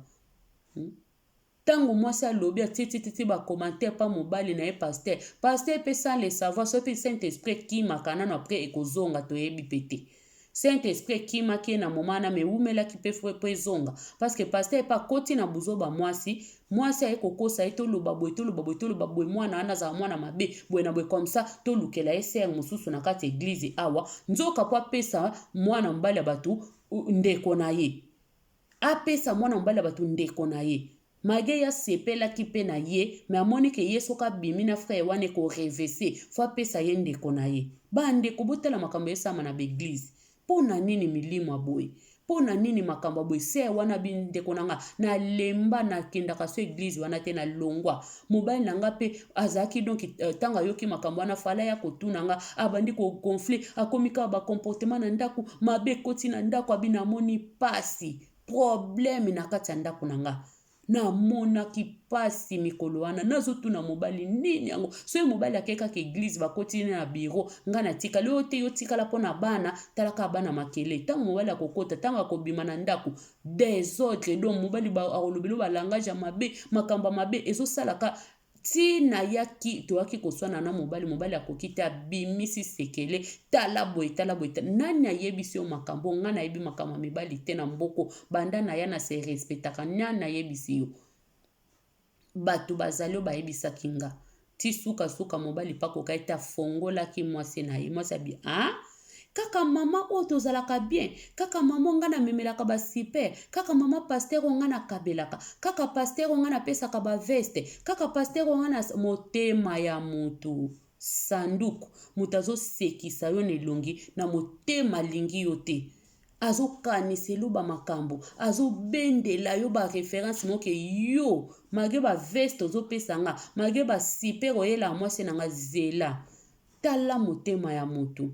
Tango mwasi alobi atie tie tie ba commentaire pa mobali na ye pasteur pasteur pe sans le savoir soki pe saint esprit ekimaka nanu après ekozonga toyebi pe te saint esprit ekimaki ye na moment wana mais ewumelaki pe po ezonga parce que pasteur pe akoti na buzoba mwasi mwasi aye kokosa ye toloba boye toloba boye toloba boye mwana wana azala mwana mabe boye na boye comme ça tolukela ye sœur mosusu na kati ya eglise awa nzoka po apesa mwana mobali ya bato ndeko na ye Apesa mwana mobali ya batu ndeko na ye. Malgre ye asepelaki pe na ye mais amoni ke ye soki abimi na frère wana eko revese faut apesa ye ndeko na ye. Ba ndeko botala makambo esalama na ba eglise. Pona nini milimo ya boye? Pona nini makambo ya boye? Sœur wana abi ndeko na nga na lemba na kendaka so eglise wana te na longwa. Mobali na nga pe azalaki donc tango ayoki makambo wana fallait aya kotuna nga abandi ko gonfler akomi kaka ba comportement na ndaku mabe ekoti na ndaku abi namoni pasi problème na kati ya ndaku na nga namonaki pasi mikolo wana nazotuna mobali nini yango soki mobali akei kaka eglise bakoti na biro nga natikali oyo te yo tikala mpo na bana talaka bana makele ntango mobali akokota ntango akobima na ndako desordre donc mobali akolobela balangage ya mabe makambo ya mabe ezosalaka ti nayaki toyaki koswana na mobali mobali akoki te abimisi sekele tala boye tala boye nani ayebisi yo makambo ngai nayebi makambo ya mibali te na mboko banda naya na se respectaka nani ayebisi yo bato bazali oyo bayebisaki nga ti sukasuka mobali mpe akoka ete afongolaki mwasi na ye mwasi abi a ah? kaka mama oyo tozalaka bien kaka mama oyo ngai namemelaka basiper kaka mama pasteur oyo ngai nakabelaka kaka pasteur oyo ngai napesaka baveste kaka pasteur oyo ngai na motema ya motu sanduku moto azosekisa yo na elongi na motema alingi yo te. Azokanisela yo ba makambo, azobendela yo ba reference moko ke yo malgre ba veste ozopesa nga, malgre ba super oyelaka mwasi na nga zela. Tala motema ya mutu.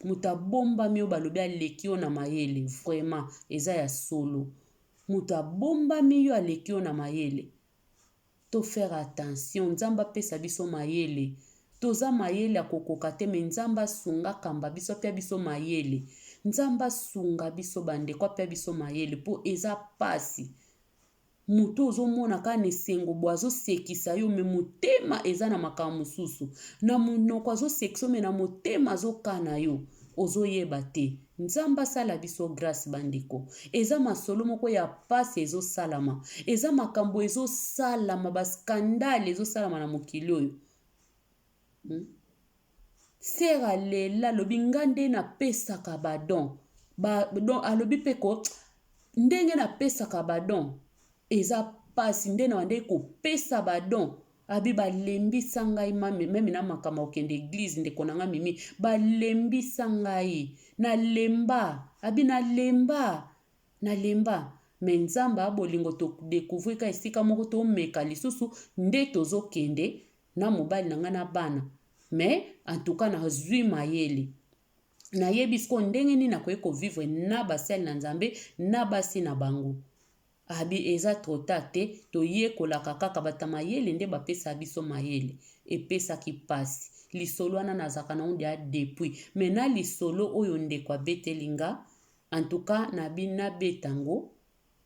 Mutu abombami yo balobi aleki yo na mayele vraiment eza ya solo. Mutu abombami yo aleki yo na mayele. To faire attention nzambe apesa biso mayele toza mayele ya kokoka te me nzambe asunga akamba biso apia biso mayele nzambe asunga biso bandeko apia biso mayele po eza pasi moto ozomona kaka na esengo bo azosekisa yo me motema eza na makambo mosusu na monoko azosekisa yo me na motema azokana yo ozoyeba te Nzambe asala biso grace bandeko. Eza masolo moko ya pasi ezosalama. Eza makambo ezosalama ba scandale ezosalama na mokili oyo. Sœur alela alobi nga nde napesaka ba don. Ba don alobi pe ko ndenge napesaka ba don eza pasi nde na bandaki kopesa ba don Abi balembisa ngai mame meme na makambo ya kokende eglise ndeko na ngai mimi balembisa ngai nalemba abi nalemba nalemba me nzambe a bolingo todecouvrir ka esika moko tomeka lisusu nde tozokende na mobali na ngai na bana me antuka nazwi mayele nayebi sikoyo ndenge nini nakoki kovivre na basali na nzambe na basi na bango Abi eza trop tard te toyekolaka kaka batu ya mayele nde bapesaka biso mayele epesaki pasi lisolo wana nazalaka na ngo deja depuis mais na lisolo oyo ndeko abeteli nga en tout cas nabi nabeta ngo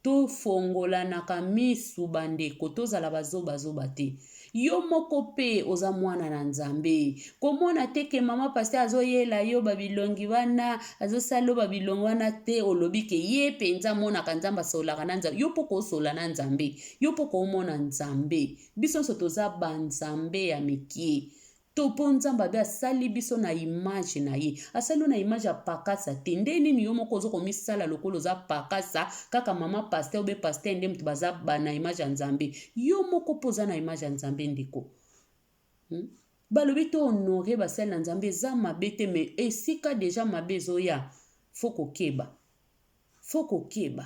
tofongolanaka misu ba ndeko tozala ba zoba zoba te Yo moko pe oza mwana na Nzambe. Komona te ke mama pasteur azoyela yo ba bilongi wana, azosala yo ba bilongi wana te, olobi ke ye penza amonaka Nzambe asololaka na Nzambe. Yo pe okosolola na Nzambe. Yo pe okomona Nzambe. Biso nionso toza ba Nzambe ya mikie. To po Nzambe abe asali biso na image na ye. Asali yo na image ya pakasa te. Nde nini yo moko ozo komisala lokola oza pakasa, kaka mama pasteur ou bien pasteur nde mutu baza ba na image ya Nzambe. Yo moko pe oza na image ya Nzambe ndeko. Balobi to honorer basali na Nzambe eza mabe te mais esika dejà mabe ezoya faut kokeba. Faut kokeba.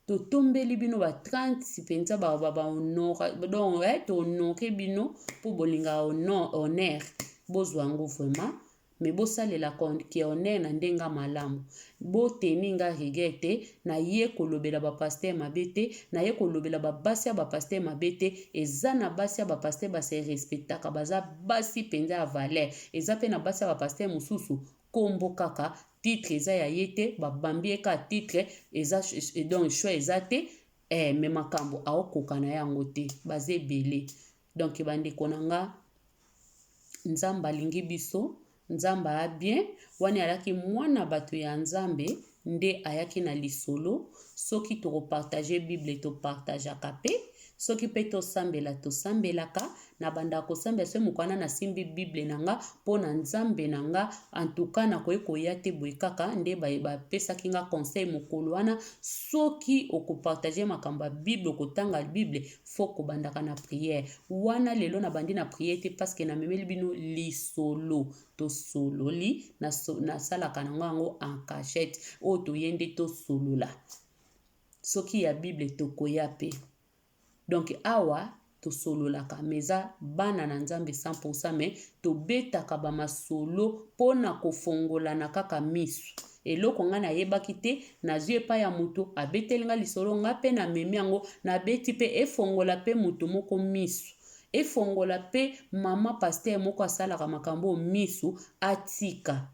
Totombeli bino ba 30 penza ba ba ba honora donc eh, to honore bino po bolingaka honneur bozwa yango vraiment mais bosalela ki honneur na ndenge ya malamu boteni nga rigueur te naye kolobela ba pasteur mabe te naye kolobela ba basi ya ba pasteur mabe te eza na basi ya ba pasteur ba se respectaka baza basi penza ya valeur eza pe na basi ya ba pasteur mosusu kombo kaka titre eza ya ye te ba bambi ye kaka titre eza donc choix eza te eh mais makambo aokoka na yango te baza ebele donc ba ndeko na nga nzambe alingi biso nzambe aya bien wana alaki mwana bato ya nzambe nde ayaki na lisolo soki tokopartage bible topartageaka pe soki pe tosambela tosambelaka Na bandaka kosambela soki mokolo wana na simbi bible na nga po na nzambe na nga en tout cas nakoki koya te boye kaka nde ba pesaki nga conseil mokolo wana soki oko partager makambo ya bible okotanga bible faut kobandaka na prière wana lelo na bandi na prière te parce que na memeli bino lisolo tosololi nasalaka na ngo yango en cachette oyo toye nde tosolola soki ya bible tokoya pe. Donc awa tosololaka mais eza bana na nzambe 100% mais tobetaka ba masolo pona kofongolana kaka misu eloko nga nayebaki te nazui epai ya mutu abeteli nga lisolo nga pe na memi yango nabeti pe efongola pe mutu moko misu efongola pe maman pasteur moko asalaka makambo oyo misu atika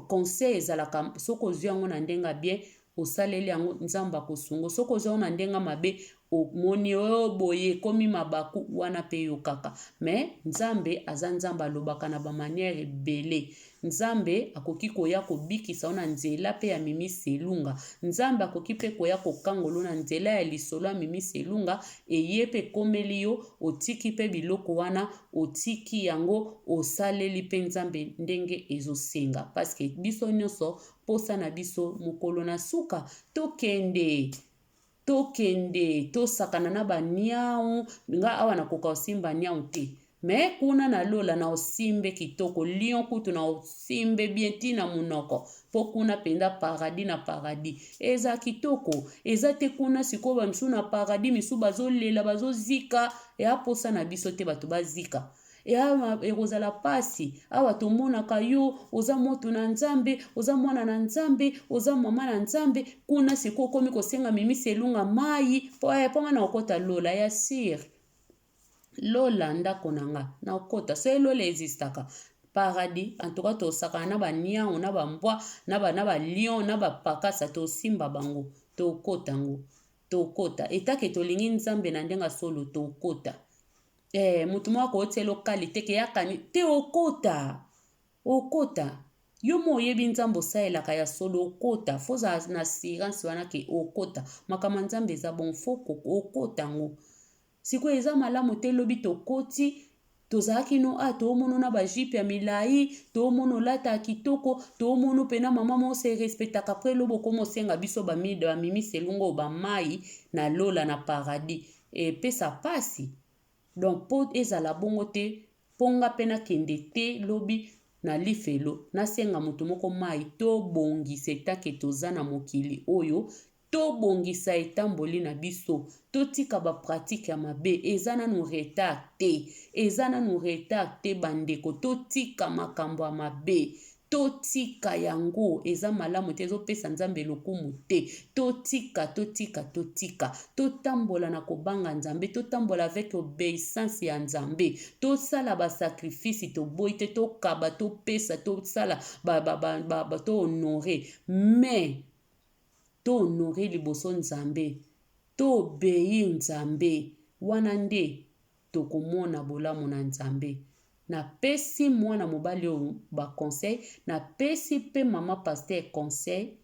Conseil ezalaka soki ozui yango na ndenge ya bien osaleli yango nzambe akosunga soki ozui yango na ndenge ya mabe omoni oh boye ekomi mabaku wana pe yo kaka mais nzambe aza nzambe alobaka na ba manière ebele nzambe akoki koya kobikisa yo na nzela pe ya mimi selunga nzambe akoki pe koya kokangola yo na nzela ya lisolo ya mimi selunga eye pe ekomeli yo otiki pe biloko wana otiki yango osaleli pe nzambe ndenge ezosenga parce que biso nionso posa na biso mokolo na suka tokende tokende tosakana na ba niau nga awa nakoka kosimba niau te. Mais kuna na lola na osimbe kitoko lion kutu na osimbe bien ti na munoko po kuna penza paradis na paradis eza kitoko eza te kuna sikoyo ba misusu na paradis misusu bazolela bazozika eya posa na biso te bato bazika eya ekozala pasi awa tomonaka yo oza moto na nzambe oza mwana na nzambe oza mama na nzambe kuna sikoyo okomi kosenga mimisi elunga mayi po eh, po nga na okota lola ya sire Lola ndako na nga nakota soki lola existaka paradis en tout cas tosakana na ba niawu na ba mbwa na ba na ba lion na ba pakasa tosimba bango tokota ngo tokota etake tolingi nzambe na ndenge solo tokota eh moto moko akotiela okali te ke yakani te okota okota yo mo oyebi nzambe osalelaka ya solo okota fo ozala na assurance wana ke okota makambo ya nzambe eza bon fo okota ngo Sikoyo eza malamu te lobi tokoti tozalaki no a toomono na ba jupe ya milayi toomono olata kitoko toomono pena mama moko se respectaka apres lobi okoma osenga biso ba mimi selunga oyo ba mayi na lola na paradis epesa pasi donc po ezala bongo te po nga pe nakende te lobi na lifelo nasenga moto moko mayi tobongisa etake toza na mokili oyo Tobongisa etamboli na biso, totika ba pratique ya mabe, eza nanu retard te, eza nanu retard te ba ndeko, totika makambo ya mabe, totika yango, eza malamu te, ezopesa Nzambe lokumu te, totika, totika, totika, totambola na kobanga Nzambe, totambola avec obeissance ya Nzambe, tosala ba sacrifice, toboyi te, tokaba, topesa, tosala, ba, ba, ba, ba, ba, to honorer, mais To honorer liboso Nzambe, to obeir Nzambe, wana nde tokomona bolamu na Nzambe. Napesi mwana mobali oyo ba conseil, napesi pe mama pasteur conseil,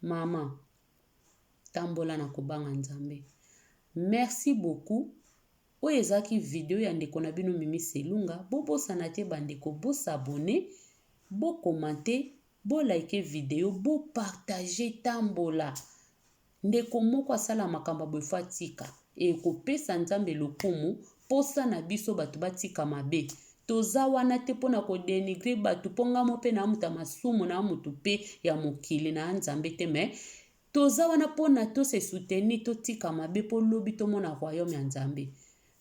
mama tambola na kobanga Nzambe. Merci beaucoup. Oyo ezalaki video ya ndeko na bino Mimi Selunga. Bobosana te bandeko, bo s'abonner, bo commenter, Bo like video bo partager tambola ndeko moko asala makambo ya boye fo atika ekopesa nzambe lokumu posa na biso bato batika mabe toza wana te mpona kodenigre bato mpo nga mo mpe na moto ya masumu na moto mpe ya mokili na nzambe te me toza wana mpona to se soutenir totika mabe mpo lobi tomona royaume ya nzambe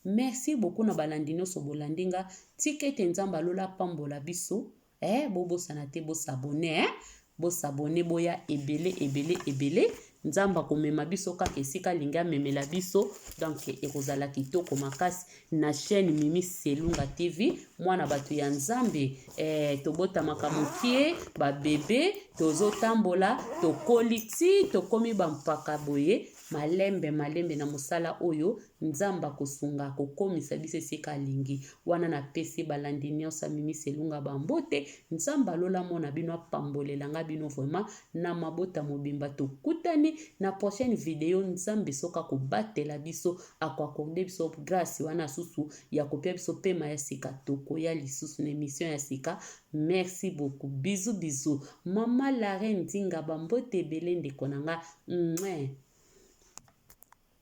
merci beaucoup na balandi nyonso bolandi nga tika ete nzambe alola apambola biso Eh bo bosana te bo s'abonner hein bo s'abonner boya ebele ebele ebele nzambe akomema biso kaka esika alingi amemela biso donc ekozala kitoko makasi na chaîne Mimi Selunga TV mwana bato ya nzambe eh, tobotamaka mokie ba bebe tozotambola tokoli ti tokomi bampaka boye malembe malembe na mosala oyo Nzambe akosunga akokomisa biso esika alingi. Wana napesi balandi nionso ya Mimi Selunga ba mbote. Nzambe ya lola amona bino apambolela nga bino vraiment na mabota mobimba. Tokutani na prochaine video Nzambe soki akobatela biso ako accorde biso grace wana susu ya kopia biso pema ya sika tokoya lisusu na emission ya sika. Merci beaucoup bisous bisous. Maman la reine Nzinga ba mbote ebele ndeko na nga. Mwah.